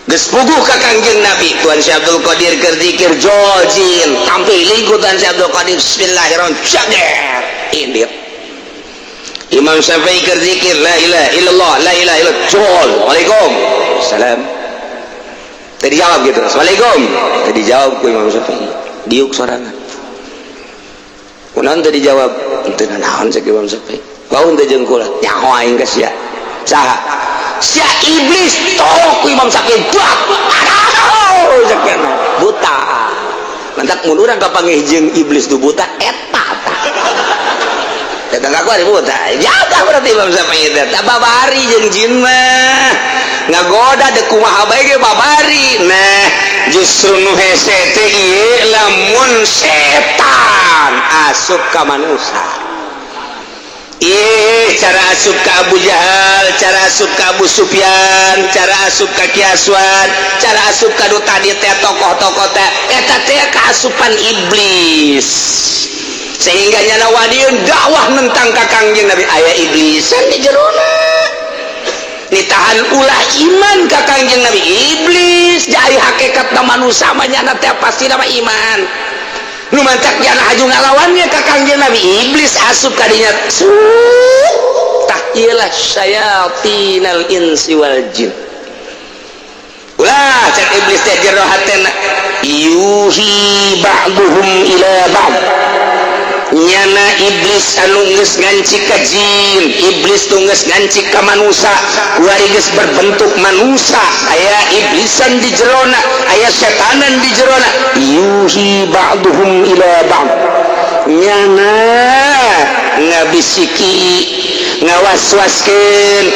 Geus puguh ka Kangjeng Nabi Tuan Syekh Abdul Qadir keur zikir jol jin tampil ku Tuan Syekh Abdul Qadir bismillahirrahmanirrahim jager indit. Imam Syafi'i keur zikir la ilaha illallah la ilaha illallah jol waalaikum salam. Tadi jawab gitu. Assalamualaikum. Tadi jawab ku Imam Syafi'i. Diuk sorangan. Kunaon tadi jawab? Teu naon cek Imam Syafi'i. Bau teu jeung kula. Nyaho aing ka sia. Saha? Sia iblis tolok ku Imam Syafi'i. Buat. Aduh cek buta. Mantak mun urang kapanggih jeung iblis nu buta eta tah. Datang ka aku buta. Jaga berarti Imam Syafi'i teh. Tah babari jeung jin mah. Ngagoda dek kumaha bae ge babari. Nah, justru nu hese teh ieu lamun setan asup ka manusia. Ih, cara asup ka Abu Jahal, cara asup ka Abu Sufyan, cara asup ka Ki Aswad, cara asup ka nu tadi teh tokoh-tokoh teh eta teh kaasupan iblis. Sehingga nyana wadiun dakwah nentang ka Kangjeng Nabi aya iblisan di jerona. Nitahan ulah iman ka Kangjeng Nabi iblis jadi hakikat na manusia mah nyana teh pasti nama iman. Nu mantak jana haju ngalawannya ka Kangjeng Nabi, iblis asup kadinya. Tah, iyalah syayatinal insi wal jin. Ulah cek iblis teh jero hatena, yuhi ba'duhum ila ba'd. Nyana iblis anu geus nganci ka jin, iblis nu geus nganci ka manusa, kuari geus berbentuk manusa, aya iblisan di jerona, aya setanan di jerona. Yuhi ba'duhum ila ba'd, nyana ngabisiki, ngawaswaskeun,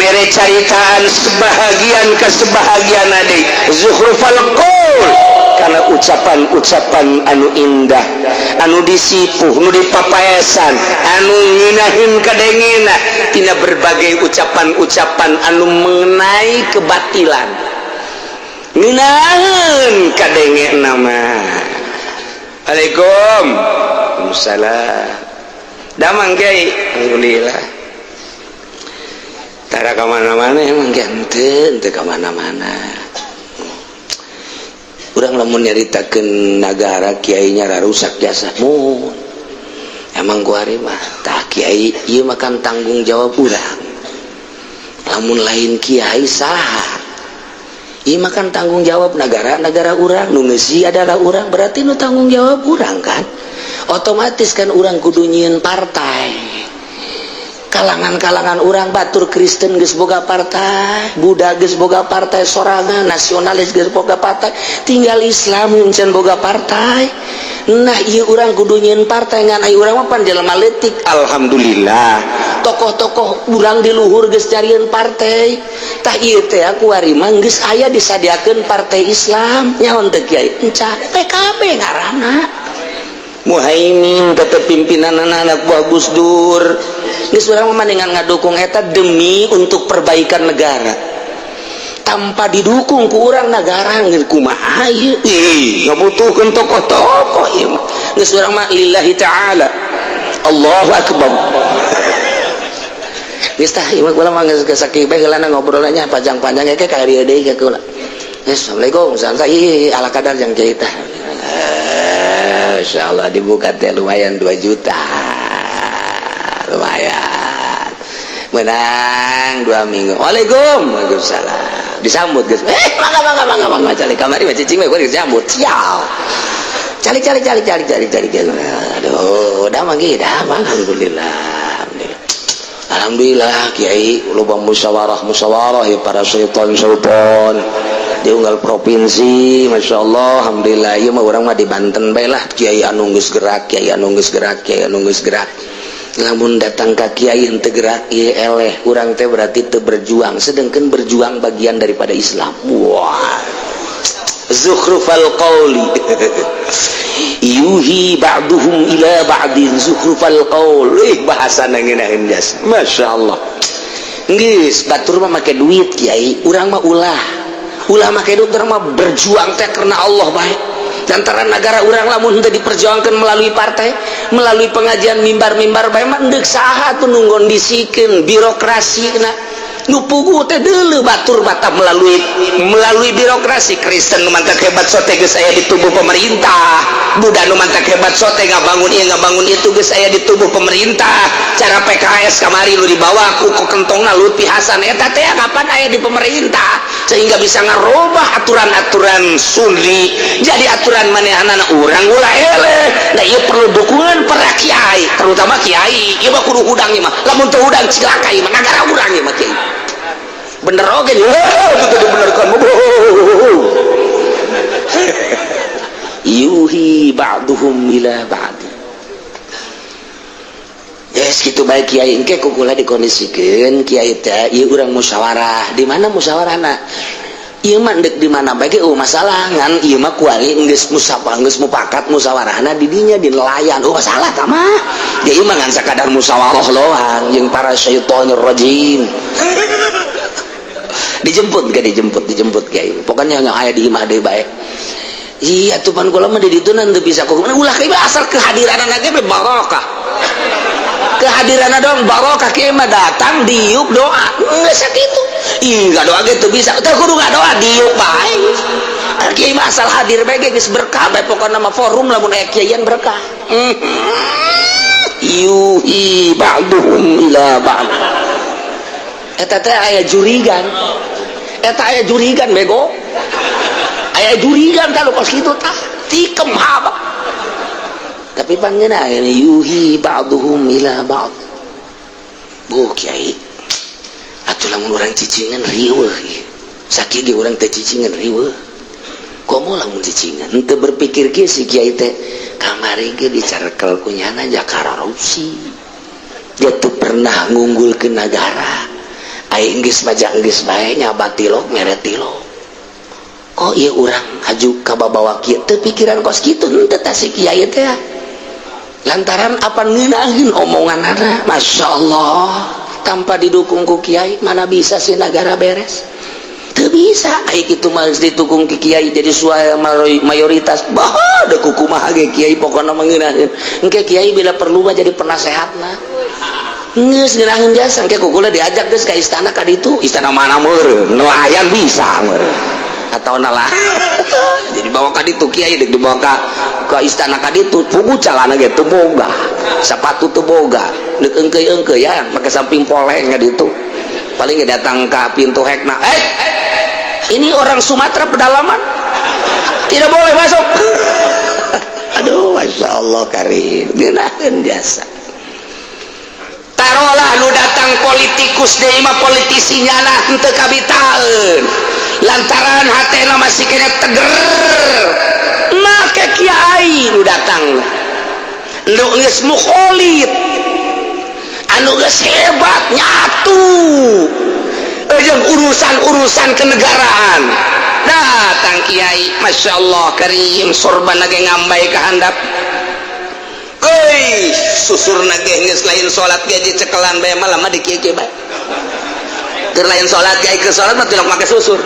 mere caritaan sebahagian ke sebahagian ade, zukhrufal qaul, karena ucapan-ucapan anu indah, anu disipuh, nu dipapaesan, anu ngeunaheun kadengena tina berbagai ucapan-ucapan anu mengenai kebatilan, ngeunaheun kadengena mah. Waalaikum Waalaikumsalam. Damang, Kiai? Alhamdulillah. Tara ka mana-mana emang, Kiai? Henteu, henteu ka mana-mana. Urang lamun nyaritakeun nagara, kiainya rusak jasa mun emang kuari mah. Tah, kiai, ieu mah kan tanggung jawab urang. Lamun lain kiai, saha? Ieu mah kan tanggung jawab negara, negara urang, nu ngeusi adalah urang, berarti nu tanggung jawab urang kan. Otomatis kan urang kudu nyieun partai. Kalangan-kalangan urang, batur Kristen geus boga partai, Buddha geus boga partai sorangan, nasionalis geus boga partai, tinggal Islam nu can boga partai. Nah, ieu urang kudu nyieun partai. Ngan ai urang mah pan jelema leutik. Alhamdulillah, tokoh-tokoh urang di luhur geus carieun partai. Tah, ieu teh kuari mah geus aya disadiakeun partai Islam. Nyaho teu, Kiai? Enca PKB ngaranna. Muhaimin tetep pimpinan, anak buah Gus Dur. Geus, urang mah mendingan ngadukung eta demi untuk perbaikan negara. Tanpa didukung ku urang, negara ngeun kumaha ieu? Ih, ngabutuhkeun tokoh-tokoh ieu mah. Geus, urang mah lillahi ta'ala. Allahu akbar. Geus tah, ieu mah kula mah geus sakieu bae heulana ngobrolnya, panjang-panjang ge ka dieu deui ka kula. Geus, Assalamualaikum. Santai ala kadar jang kiai tah. Insyaallah dibuka teh lumayan 2 juta. Lumayan. Menang 2 minggu. Waalaikum. Waalaikumsalam. Disambut geus. Eh, mangga, mangga, mangga, mangga, calik kamari mah cicing we disambut. Sial. Calik, calik, calik, calik, calik, calik. Aduh, udah mah dah, alhamdulillah. Alhamdulillah. Alhamdulillah, Kiai, loba musyawarah musyawarah ya, para syaitan syaitan di unggal provinsi. Masya Allah, alhamdulillah. Ieu mah urang mah di Banten bae lah. Kiai anu geus gerak, kiai anu geus gerak, kiai anu geus gerak. Lamun datang ka kiai henteu gerak, ieu eleh urang teh, berarti teu berjuang, sedangkan berjuang bagian daripada Islam. Wah, zukhrufal qawli, yuhi ba'duhum ila ba'din zukhrufal qaul. Ih, bahasa ngeunaheun jas, Masya Allah. Geus, batur mah make duit, Kiai, urang mah ulah, ulah make duit. Urang mah berjuang teh karena Allah baik. Antara negara urang lamun henteu diperjuangkan melalui partai, melalui pengajian, mimbar-mimbar bae mah, endek saha tuh nu ngondisikeun birokrasi? Na nu puguh teh deuleu batur bata melalui melalui birokrasi. Kristen nu mantak hebat sote geus aya di tubuh pemerintah, Buddha nu mantak hebat sote ngabangun ieu, ngabangun itu, geus aya di tubuh pemerintah. Cara PKS kamari nu dibawa ku kentongna Lutfi Hasan eta teh kapan aya di pemerintah, sehingga bisa ngarubah aturan-aturan Sunni jadi aturan manehanana. Urang ulah eleh. Nah, ieu perlu dukungan para kiai, terutama kiai. Ieu mah kudu hudang ieu mah. Lamun teu hudang, cilaka ieu mah nagara urang ieu mah. Kiai bener oge itu dibenarkan. Yuhi ba'duhum ila ba'd. Yes, gitu baik, kiai. Engke ku kula dikondisikeun, kiai teh. Ieu urang musyawarah di mana? Musyawarahna ieu mah ndek di mana bae ge masalah. Ngan ieu mah kuari geus musyawarah, geus mupakat musyawarahna di dinya, di nelayan. Oh, masalah tah mah. Dia ieu mah ngan sakadar musyawarah doang jeung para syaitonir rajim. Dijemput gak? Dijemput, dijemput, kiai. Pokoknya yang aya di imah deui bae. Iya tuh, pan kula mah di ditu teu bisa ku ulah kieu, asal kehadiran ge barokah. Kehadiran dong barokah. Kieu mah datang, diuk, doa, enggak sakitu. Ih, enggak doa gitu bisa teu, kudu doa, diuk bae. Kiai mah asal hadir bae ge geus berkah bae, pokona mah forum lamun aya kiaian berkah. Yuhi ba'duhum ila ba'd. Eta teh aya jurigan, eta aya jurigan, bego, aya jurigan. Kalau kos kitu tah tikem haba, tapi pangeuna aya yuhi ba'duhum ila ba'd. Bu kiai atuh, lamun urang cicingan riweuh ieu. Sakieu ge urang teh cicingan riweuh, komo lamun cicingan. Henteu berpikir kieu si kiai teh, kamari ge dicarekel ku nyana ja korupsi, dia tuh pernah ngunggul ke negara. Aing geus baja geus bae nyabat tilok mere tilok, kok ieu urang haju ka babawa kieu teu pikiran kos kitu henteu tah si kiai teh, lantaran apa ngeunaheun omonganana. Masya Allah, tanpa didukung ku kiai mana bisa sih negara beres? Teu bisa. Ai kitu mah geus didukung ku kiai jadi suara mayoritas, bah da kumaha ge kiai pokona mah ngeunaheun. Engke kiai bila perlu mah jadi penasehatna, geus ngeunaheun jasa. Engke kukula diajak geus ka istana ka ditu, istana mana meureun, nelayan bisa meureun atau nalah. Jadi bawa ka ditu kiai, deuk dibawa ka istana ka ditu, pugu calana ge teu boga, sepatu teu boga, deuk eungkeuy-eungkeuy ya make samping poleng ka ditu. Paling ge datang ka pintu hekna, "Eh, ini orang Sumatera pedalaman tidak boleh masuk." Aduh, masya Allah karim, ngeunaheun jasa. Taruhlah nu datang politikus deui mah, politisi nyana henteu kabitaeun lantaran hatena masih kena teger. Make kiai nu datang nu geus mukholid, anu geus hebat nyatu jeung urusan-urusan kenegaraan, datang kiai, masya Allah karim, sorban ge ngambay ka handap. Euy, susurna ge geus lain salat ge, dicekelan bae malah mah di kieu bae. Keur lain salat ge, keur salat mah tilok make susur,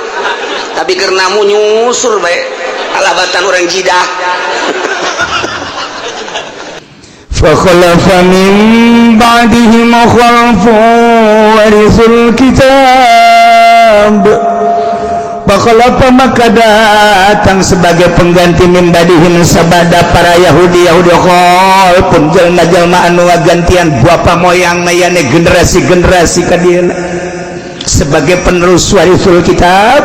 tapi keur namu nyusur bae, alabatan urang jidah. فخلف من بعدهم خلف ورثوا الكتاب. فخلف maka datang sebagai pengganti, من بعدهم sabada para Yahudi Yahudi, khalfun jelma-jelma anu ngagantian bapa moyang mayane, generasi-generasi kadieuna sebagai penerus. Warisul kitab,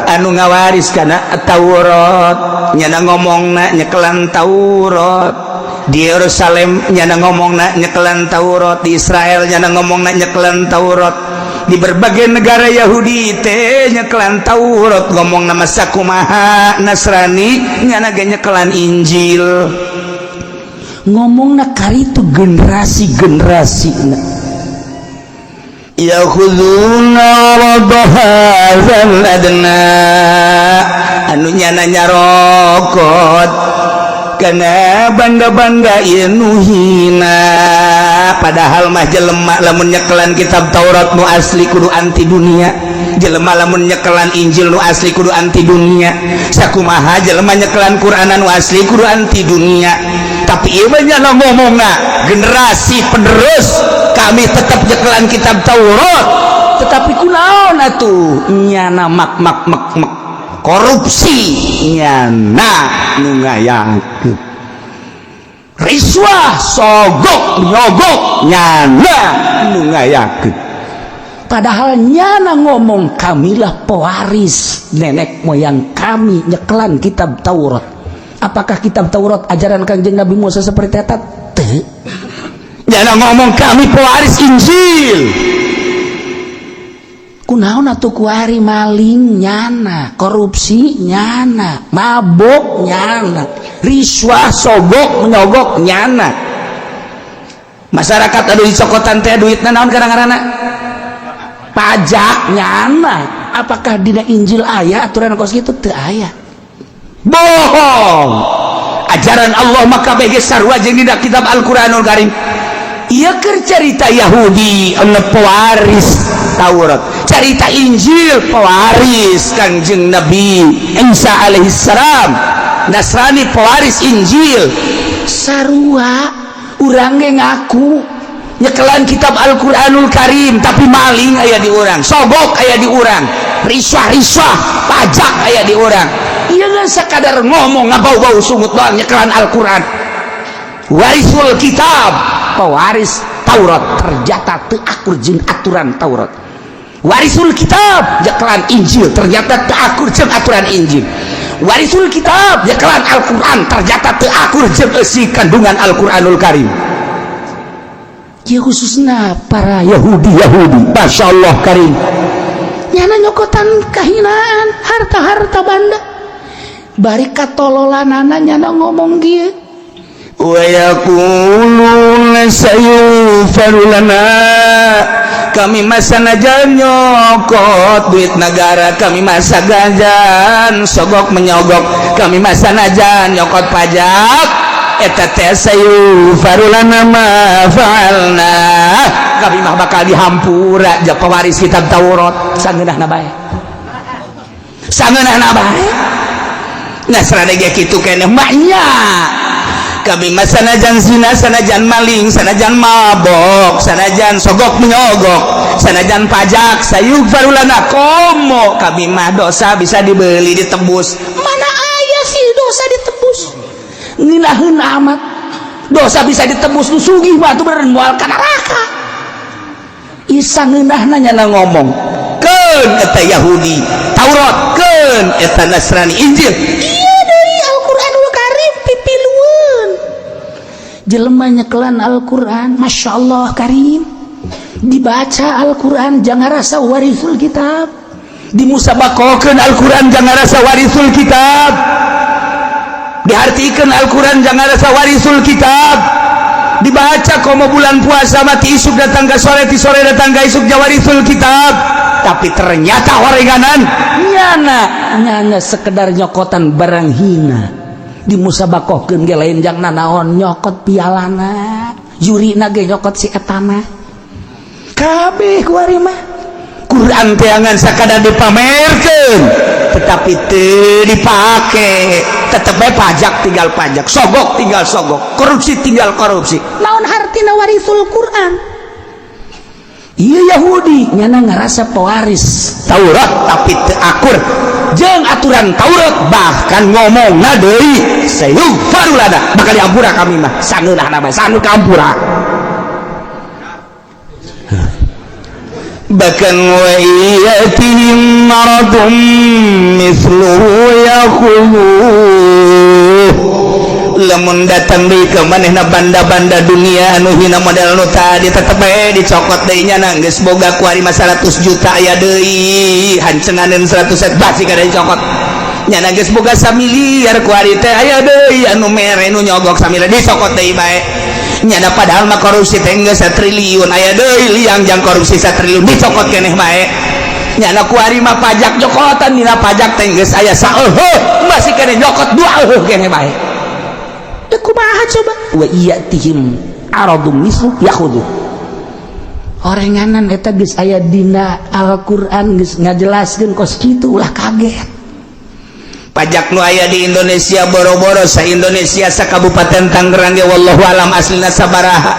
anu ngawaris kana Taurat, nyana ngomongna nyekelan Taurat. Di Yerusalem nyana ngomongna nyekelan Taurat, di Israel nyana ngomongna nyekelan Taurat, di berbagai negara Yahudi teh nyekelan Taurat ngomong nama. Sakumaha Nasrani nyana ge nyekelan Injil ngomongna karitu generasi-generasi. Ya'khuduna 'arada hadzal adna, anu nyana nyarokot karena banda-banda nu hina. Padahal mah jelema lamun nyekelan kitab Taurat nu asli kudu anti dunia, jelema lamun nyekelan Injil nu asli kudu anti dunia, sakumaha jelema nyekelan Quran nu asli kudu anti dunia. Tapi ieu mah nyana ngomongna generasi penerus kami tetap nyekelan kitab Taurat, tetapi kunaon atuh nyana mak mak mak mak korupsi, nyana nu ngayakeun riswah, sogok nyogok nyana nu ngayakeun. Padahal nyana ngomong kamilah pewaris nenek moyang kami nyekelan kitab Taurat. Apakah kitab Taurat ajaran Kangjeng Nabi Musa seperti eta? Teu. Nyana ngomong kami pewaris Injil, kunaon atuh kuari maling nyana, korupsi nyana, mabok nyana, riswah, sogok menyogok nyana. Masyarakat anu dicokotan teh duitna naon kadang-kadang? Pajak nyana. Apakah dina Injil aya aturan kos kitu? Teu aya. Bohong. Ajaran Allah maka bege sarua jeung dina kitab Al-Qur'anul Karim. Ieu keur carita Yahudi anu pewaris Taurat, carita Injil pewaris Kangjeng Nabi Isa alaihissalam, Nasrani pewaris Injil. Sarua urang ge ngaku nyekelan kitab Al-Qur'anul Karim, tapi maling aya di urang, sogok aya di urang, riswah-riswah pajak aya di urang. Ieu geus sakadar ngomong, ngabau-bau sungut doang nyekelan Al-Qur'an. Warisul kitab, pewaris Taurat, ternyata teu akur jeung aturan Taurat. Warisul kitab nyekelan Injil, ternyata teu akur jeung aturan Injil. Warisul kitab nyekelan Al-Qur'an, ternyata teu akur jeung eusi kandungan Al-Qur'anul Karim. Ya, khususnya para Yahudi Yahudi, Masya Allah Karim, nyana nyokotan kahinaan, harta-harta banda, bari katololanana nyana ngomong kieu, wa yaquluna sayughfaru lana. Kami mah sanajan nyokot duit negara, kami mah sanajan sogok menyogok, kami mah sanajan nyokot pajak, eta teh sayughfaru lana ma fa'alna, kami mah bakal dihampura. Ja pewaris kitab Taurat, sangeunahna bae, sangeunahna bae. Nah, strategi kitu keneh maknya kami mah sanajan zina, sanajan maling, sanajan mabok, sanajan sogok menyogok, sanajan pajak, sayughfaru lana. Komo kami mah dosa bisa dibeli, ditebus. Mana aya sih dosa ditebus? Nginaheun amat dosa bisa ditebus. Nu sugih mah atuh bener moal ka neraka. Isa ngeunahna nyana ngomong keun eta Yahudi Taurat, keun eta Nasrani Injil. Iya deui, Al-Qur'anul Karim pipilueun. Jelema nyekelan Al-Qur'an, Masya Allah Karim, dibaca Al-Qur'an jangan rasa warisul kitab, dimusabakokeun Al-Qur'an jangan rasa warisul kitab, diartikan Al-Quran jangan rasa warisul kitab, dibaca komo bulan puasa mati isuk datang ke sore, ti sore datang ke isuk, jawarisul kitab. Tapi ternyata orenganan nyana nyana sekedar nyokotan barang hina, dimusabakohkeun ge lain jang nanaon, nyokot pialana, jurina ge nyokot si etana kabeh. Kuari mah Quran teangan sakadar dipamerkeun tetapi teu dipake. Tetep bae pajak tinggal pajak, sogok tinggal sogok, korupsi tinggal korupsi. Naon hartina warisul Quran? Iya, Yahudi nyana ngerasa pewaris Taurat tapi teu akur jeung aturan Taurat, bahkan ngomong deui sayughfaru lana, bakal diampura kami mah. Sangeunahna bae, sanu kampura. Bahkan wa yatihim maradun mithluhu yakhudhuh. Lamun datang deui ka manehna banda-banda dunia anu hina model nu tadi, tetep bae dicokot deui. Nya geus boga kuari mah 100 juta, aya deui hancenganeun 100 set, basi kada dicokot. Nyana geus boga samiliar kuari teh, aya deui anu mere, nu nyogok samiliar, dicokot deui bae. Nyana padahal mah korupsi teh geus triliun, aya deui liang jang korupsi satriliun, dicokot keneh bae. Nyana kuari mah pajak nyokotan, dina pajak teh geus aya saeuheuh, masih keneh nyokot dua euheuh keneh bae. Teu kumaha coba? Wa iyatihim aradum mislu yakhudhu. Orenganan eta geus aya dina Al-Qur'an, geus ngajelaskeun kos kitu, ulah kaget. Pajak nu aya di Indonesia, boro-boro sa Indonesia, sa Kabupaten Tangerang ge wallahu alam aslina sabaraha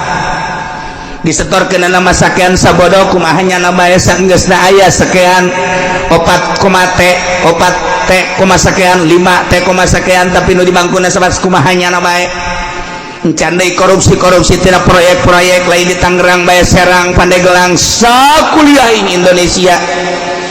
disetorkeun nama sakean sabodo. Kumaha nyana bae, saenggeusna aya sekian opat koma T, opat T koma sekian, 5 T koma sekian, tapi nu di bangkuna sabat. Kumaha nyana bae, encan deui korupsi-korupsi tina proyek-proyek lain di Tangerang bae, Serang, Pandeglang, sakuliah ini Indonesia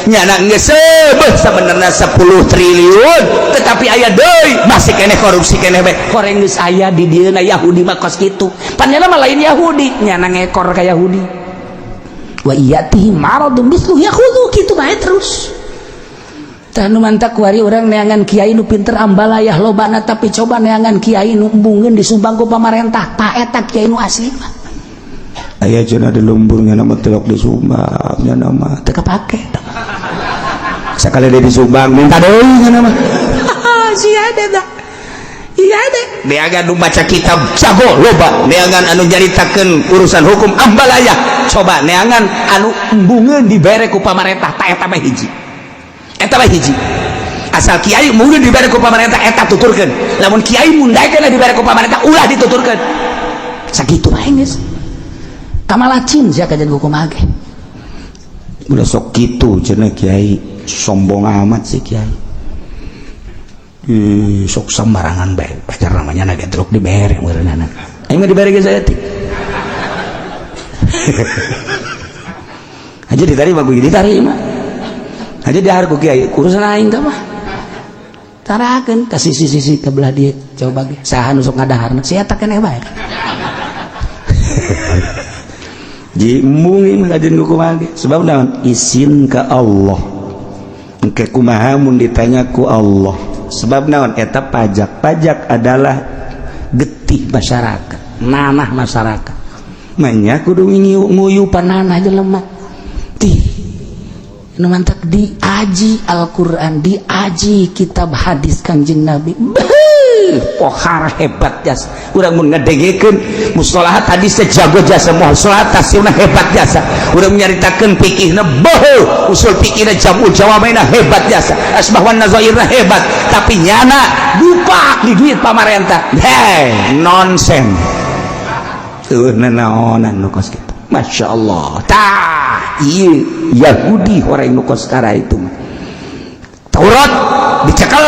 nyana geus sebeh sebenarnya 10 triliun, tetapi aya deui masih keneh korupsi keneh bae. Koreng geus aya di dieuna Yahudi mah kos kitu. Panjana mah lain Yahudi, nyana ngekor ka Yahudi. Wa iyatihi maradun mislu yakhudhu, kitu bae terus. Tah, nu mantak kuari urang neangan kiai nu pinter ambalayah lobana, tapi coba neangan kiai nu embungeun disumbang ku pamarentah, tah eta kiai nu asli mah. Aya cenah di lembur, nya nama telok di Sumbang, nya nama teu kapake. Sekali dia di Sumbang, minta deui nya nama sia ada. Iya deh, neangan nu baca kitab jago loba, neangan anu nyaritakeun urusan hukum ambalaya, coba neangan anu embungeun dibere ku pamarentah. Ta eta mah hiji, eta mah hiji. Asal kiai mungkin dibere ku pamarentah, eta tuturkeun. Lamun kiai mundaikeun dibere ku pamarentah, ulah dituturkeun. Sakitu bae geus kamalacin sia kajian kumaha ge. Udah sok kitu cenah kiai, sombong amat sih kiai. Ih, sok sembarangan bae pacar namanya naga truk dibere meureunana. Aing mah dibere ge saeutik. Aja diterima ku diterima. Aja dahar ku kiai urusan aing teh mah. Tarakeun ka sisi-sisi ke belah dieu coba ge saha nu sok ngadaharna sia eta keneh bae. Ji embung ieu mah kajeun ku kumaha ge sebab naon isin ka Allah. Engke kumaha mun ditanya ku Allah. Sebab naon eta pajak. Pajak adalah getih masyarakat, nanah masyarakat. Manya kudu nguyu pananah jelema. Tih nu mantak diaji Al-Qur'an, diaji kitab hadis Kanjeng Nabi. Beuh, pohar hebat jasa. Urang mun ngadengekeun mustalahat hadis teh jago jasa, mustalahat tafsirna hebat jasa. Urang nyaritakeun fikihna beuh, usul fikihna jam'ul jawamaina hebat jasa. Asbah wan nazairna hebat, tapi nyana dupak di duit pamarentah. Hei, nonsen. Tuh nanaonan nu kos kitu. Masya Allah. Tah, ieu Yahudi orang nu kos kara itu. Taurat dicekal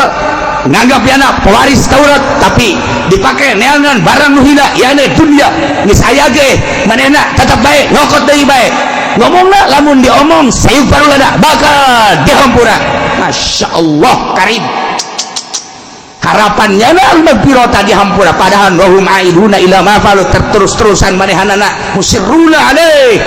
nganggap yana pewaris Taurat tapi dipakai neangan barang nu hina yana dunia geus aya ge manehna tetep bae nyokot deui bae ngomongna lamun diomong sayuk parulada bakal dihampura. Masya Allah karim harapannya na al-maghfirata dihampura padahal wahum aiduna ila ma falu terus-terusan manehanana musirruna alaih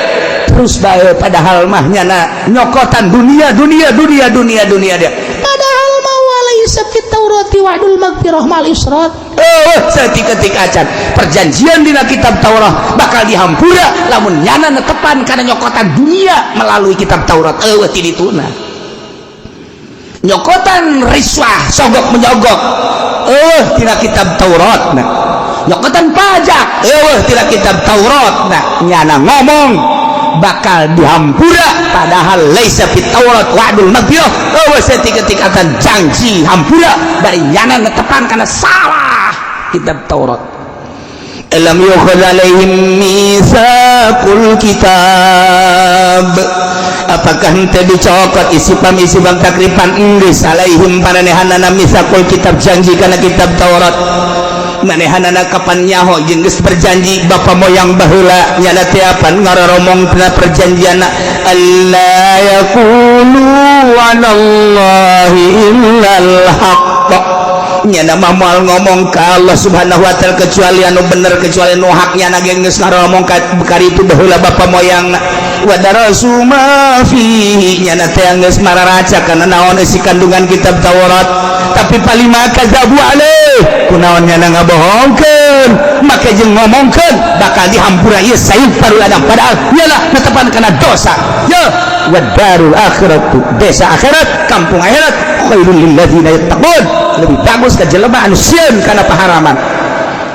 terus bae padahal mah nyana nyokotan dunia dunia dunia dunia dunia dia padahal mah walaisa fit taurati wa'dul maghfirah mal israt. Oh, setik-ketik acan perjanjian dina kitab Taurat bakal dihampura lamun nyana netepan kana nyokotan dunia melalui kitab Taurat. Eueuh ti dituna nyokotan riswah sogok menyogok eueuh tina kitab Taurat nah nyokotan pajak eueuh tina kitab Taurat nah nyana ngomong bakal dihampura padahal laisa fit Taurat wa'dul maghfirah eueuh setik-ketik acan janji hampura bari nyana netepan kana salah kitab Taurat. Alam yukhadh alaihim mitsaqul kitab, apakah henteu dicokot isipam isipam takripan enggeus alaihim paranehanana mitsaqul kitab janji kana kitab Taurat. Manehanana kapan nyaho jeung geus berjanji bapa moyang baheula nyana teh apan ngaroromong tina perjanjianna alla yaqulu 'alallahi illal haqq nyana mah moal ngomong ka Allah Subhanahu wa taala kecuali anu bener kecuali nu hak nyana ge geus ngaromong ka karitu baheula bapa moyangna wa darasu ma fihi nyana teh geus mararaca kana naon isi kandungan kitab Taurat tapi palima kadzabu alaih kunaon nyana ngabohongkeun make jeung ngomongkeun bakal dihampura ieu sayuk paruladang padahal nyana netepan kana dosa ya wa darul akhiratu desa akhirat kampung akhirat khairul lil ladzina yattaqun lebih bagus ka jelema anu sieun kana paharaman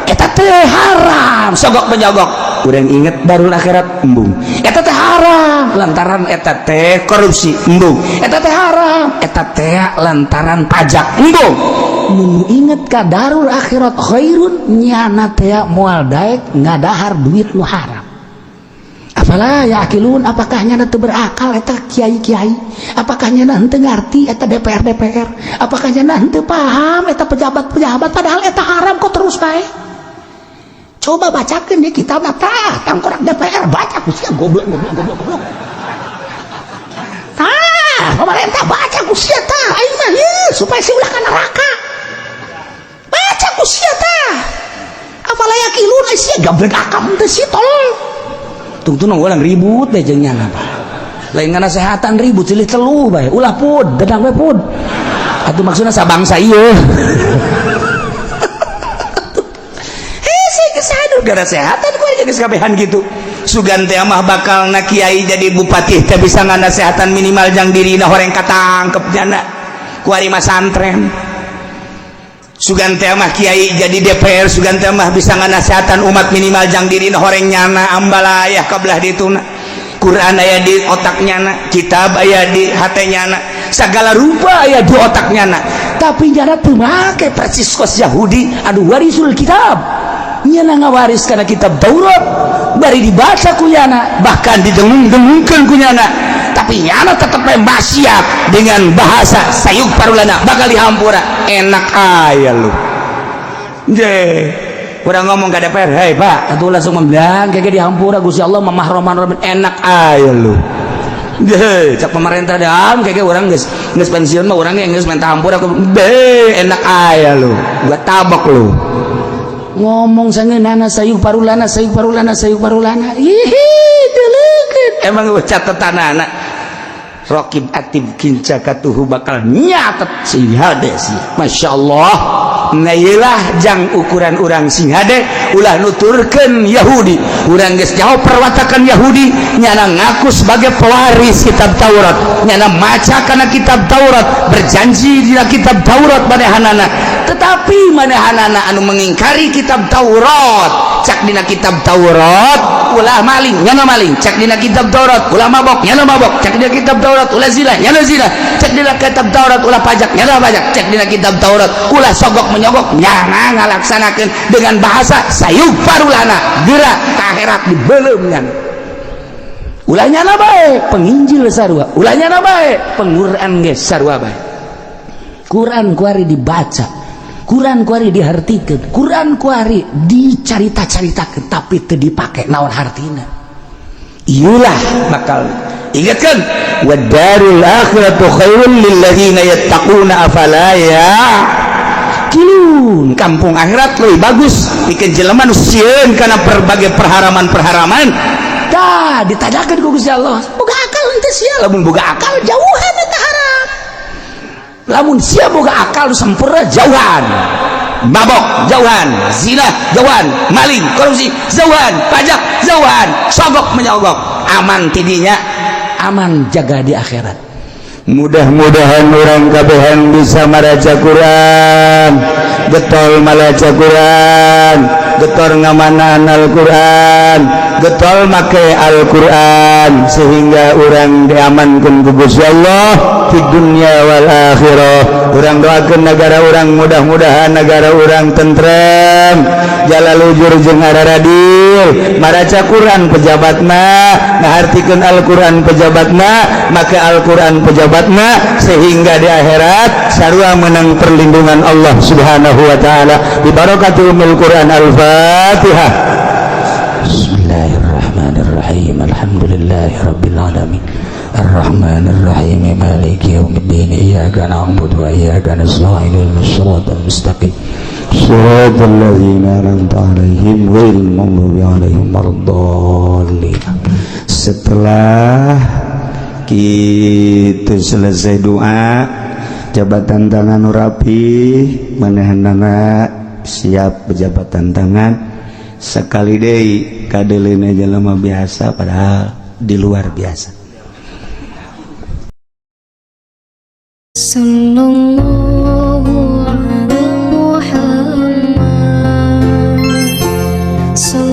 eta teh haram sogok menyogok urang inget darul akhirat embung eta teh haram lantaran eta teh korupsi embung eta teh haram eta teh lantaran pajak embung mun inget ka darul akhirat khairun nyana teh moal daek ngadahar duit nu haram. Afala yaqilun apakah nyana teu berakal eta kiai-kiai, apakah nyana henteu ngarti eta DPR DPR, apakah nyana henteu paham eta pejabat-pejabat padahal eta haram kok terus bae. Coba bacakeun di kitab tah tangkorak DPR baca ku sia goblok goblok goblok goblok. Tah pemerintah baca ku sia tah aing mah ieu supaya si ulah ka neraka. Baca ku sia tah. Afala yaqilun sia gablek akam teh si tol. Tungtung urang ribut deh jeung nyana Pak. Lain nganasehatan ribut silih teluh bae ulah pud dedang we pud. Atuh maksudna sabangsa ieu. Gara sehatan ku aja geus kabehan gitu. Sugan teh mah bakal na kiai jadi bupati teh bisa nganasehatan minimal jang dirina horeng katangkep jana ku ari masantren. Sugan teh mah kiai jadi DPR sugan teh mah bisa nganasehatan umat minimal jang dirina horeng nyana ambalayah ka belah dituna. Quran aya di otak nyana, kitab aya di hate nyana, segala rupa aya di otak nyana. Tapi nyana teu make persis kos Yahudi anu warisul kitab. Nyana ngawaris kana kitab Taurat bari dibaca ku nyana bahkan didengung-dengungkeun ku nyana tapi nyana tetep maksiat dengan bahasa sayuk parulana bakal dihampura. Enak aya lu. Je, urang ngomong ke DPR, "Hei Pak," atuh langsung membilang kayak dihampura Gusti Allah mamah roman roman. Enak aya lu. Je, cak pemerintah dam kayak urang geus geus pensiun mah urang geus minta hampura aku. Be, enak aya lu. Gua tabok lu. Ngomong sangeunana sayuk parulana, sayuk parulana, sayuk parulana. Ih, deulekeun. Emang gua catatan anak Rokib Atid kinca katuhu bakal nyatet sing hade sih. Masya Allah. Nah, iyalah jang ukuran urang sing hade, ulah nuturkeun Yahudi. Urang geus jauh perwatakan Yahudi, nyana ngaku sebagai pewaris kitab Taurat, nyana maca kana kitab Taurat, berjanji dina kitab Taurat manehanana, tetapi manehanana anu mengingkari kitab Taurat. Cak dina kitab Taurat ulah maling, nyana maling. Cak dina kitab Taurat ulah mabok, nyana mabok. Cak dina kitab Taurat ulah zina, nyana zina. Cak dina kitab Taurat ulah pajak, nyana pajak. Cak dina kitab Taurat ulah sogok menyogok, nyana ngalaksanakeun dengan bahasa sayuk parulana. Gerak ka akhirat dibelum nyana. Ulah nyana bae penginjil sarua, ulah nyana bae pengquran ge sarua bae. Quran kuari dibaca, Quran kuari dihartikeun, Quran kuari dicarita-caritakeun, tapi teu dipake, naon hartina? Iyalah bakal ingatkan, wadarul akhiratu khairul lil ladzina yattaquna afala ya'qilun. Kampung akhirat lebih bagus pikeun jelema nu sieun kana berbagai perharaman-perharaman. Dah ditadakeun ku Gusti Allah, boga akal henteu sia? Lamun boga akal, jauhan eta haram. Lamun sia boga akal sempurna, jauhan mabok, jauhan zina, jauhan maling, korupsi, jauhan pajak, jauhan sogok menyogok. Aman tidinya, aman jaga di akhirat. Mudah-mudahan urang kabehan bisa maraca Quran, getol malaca Quran, getol ngamanan Al-Quran, getol make Al-Quran, sehingga urang diamankan ku Gusti Allah di dunia wal akhirah. Urang doakan negara urang, mudah-mudahan negara urang tentrem, jalalujur jeung araradil. Maraca Quran pejabatna, ngahartikeun Al-Quran pejabatna, make Al-Quran pejabatna, sehingga di akhirat sarua menang perlindungan Allah Subhanahu wa taala bi barakati umil Quran. Al-Fatihah. Bismillahirrahmanirrahim. Alhamdulillahirabbil alamin. Arrahmanirrahim. Maliki yaumiddin. Iyyaka na'budu wa iyyaka nasta'in. Ihdinas siratal mustaqim. صراط الذين أنعمت عليهم غير المغضوب عليهم Waladdallin. Setelah kita selesai doa, jabatan tangan rapi, manehanana siap berjabatan tangan sekali deui kadeleuna jelema biasa, padahal di luar biasa. صلى الله على محمد صلى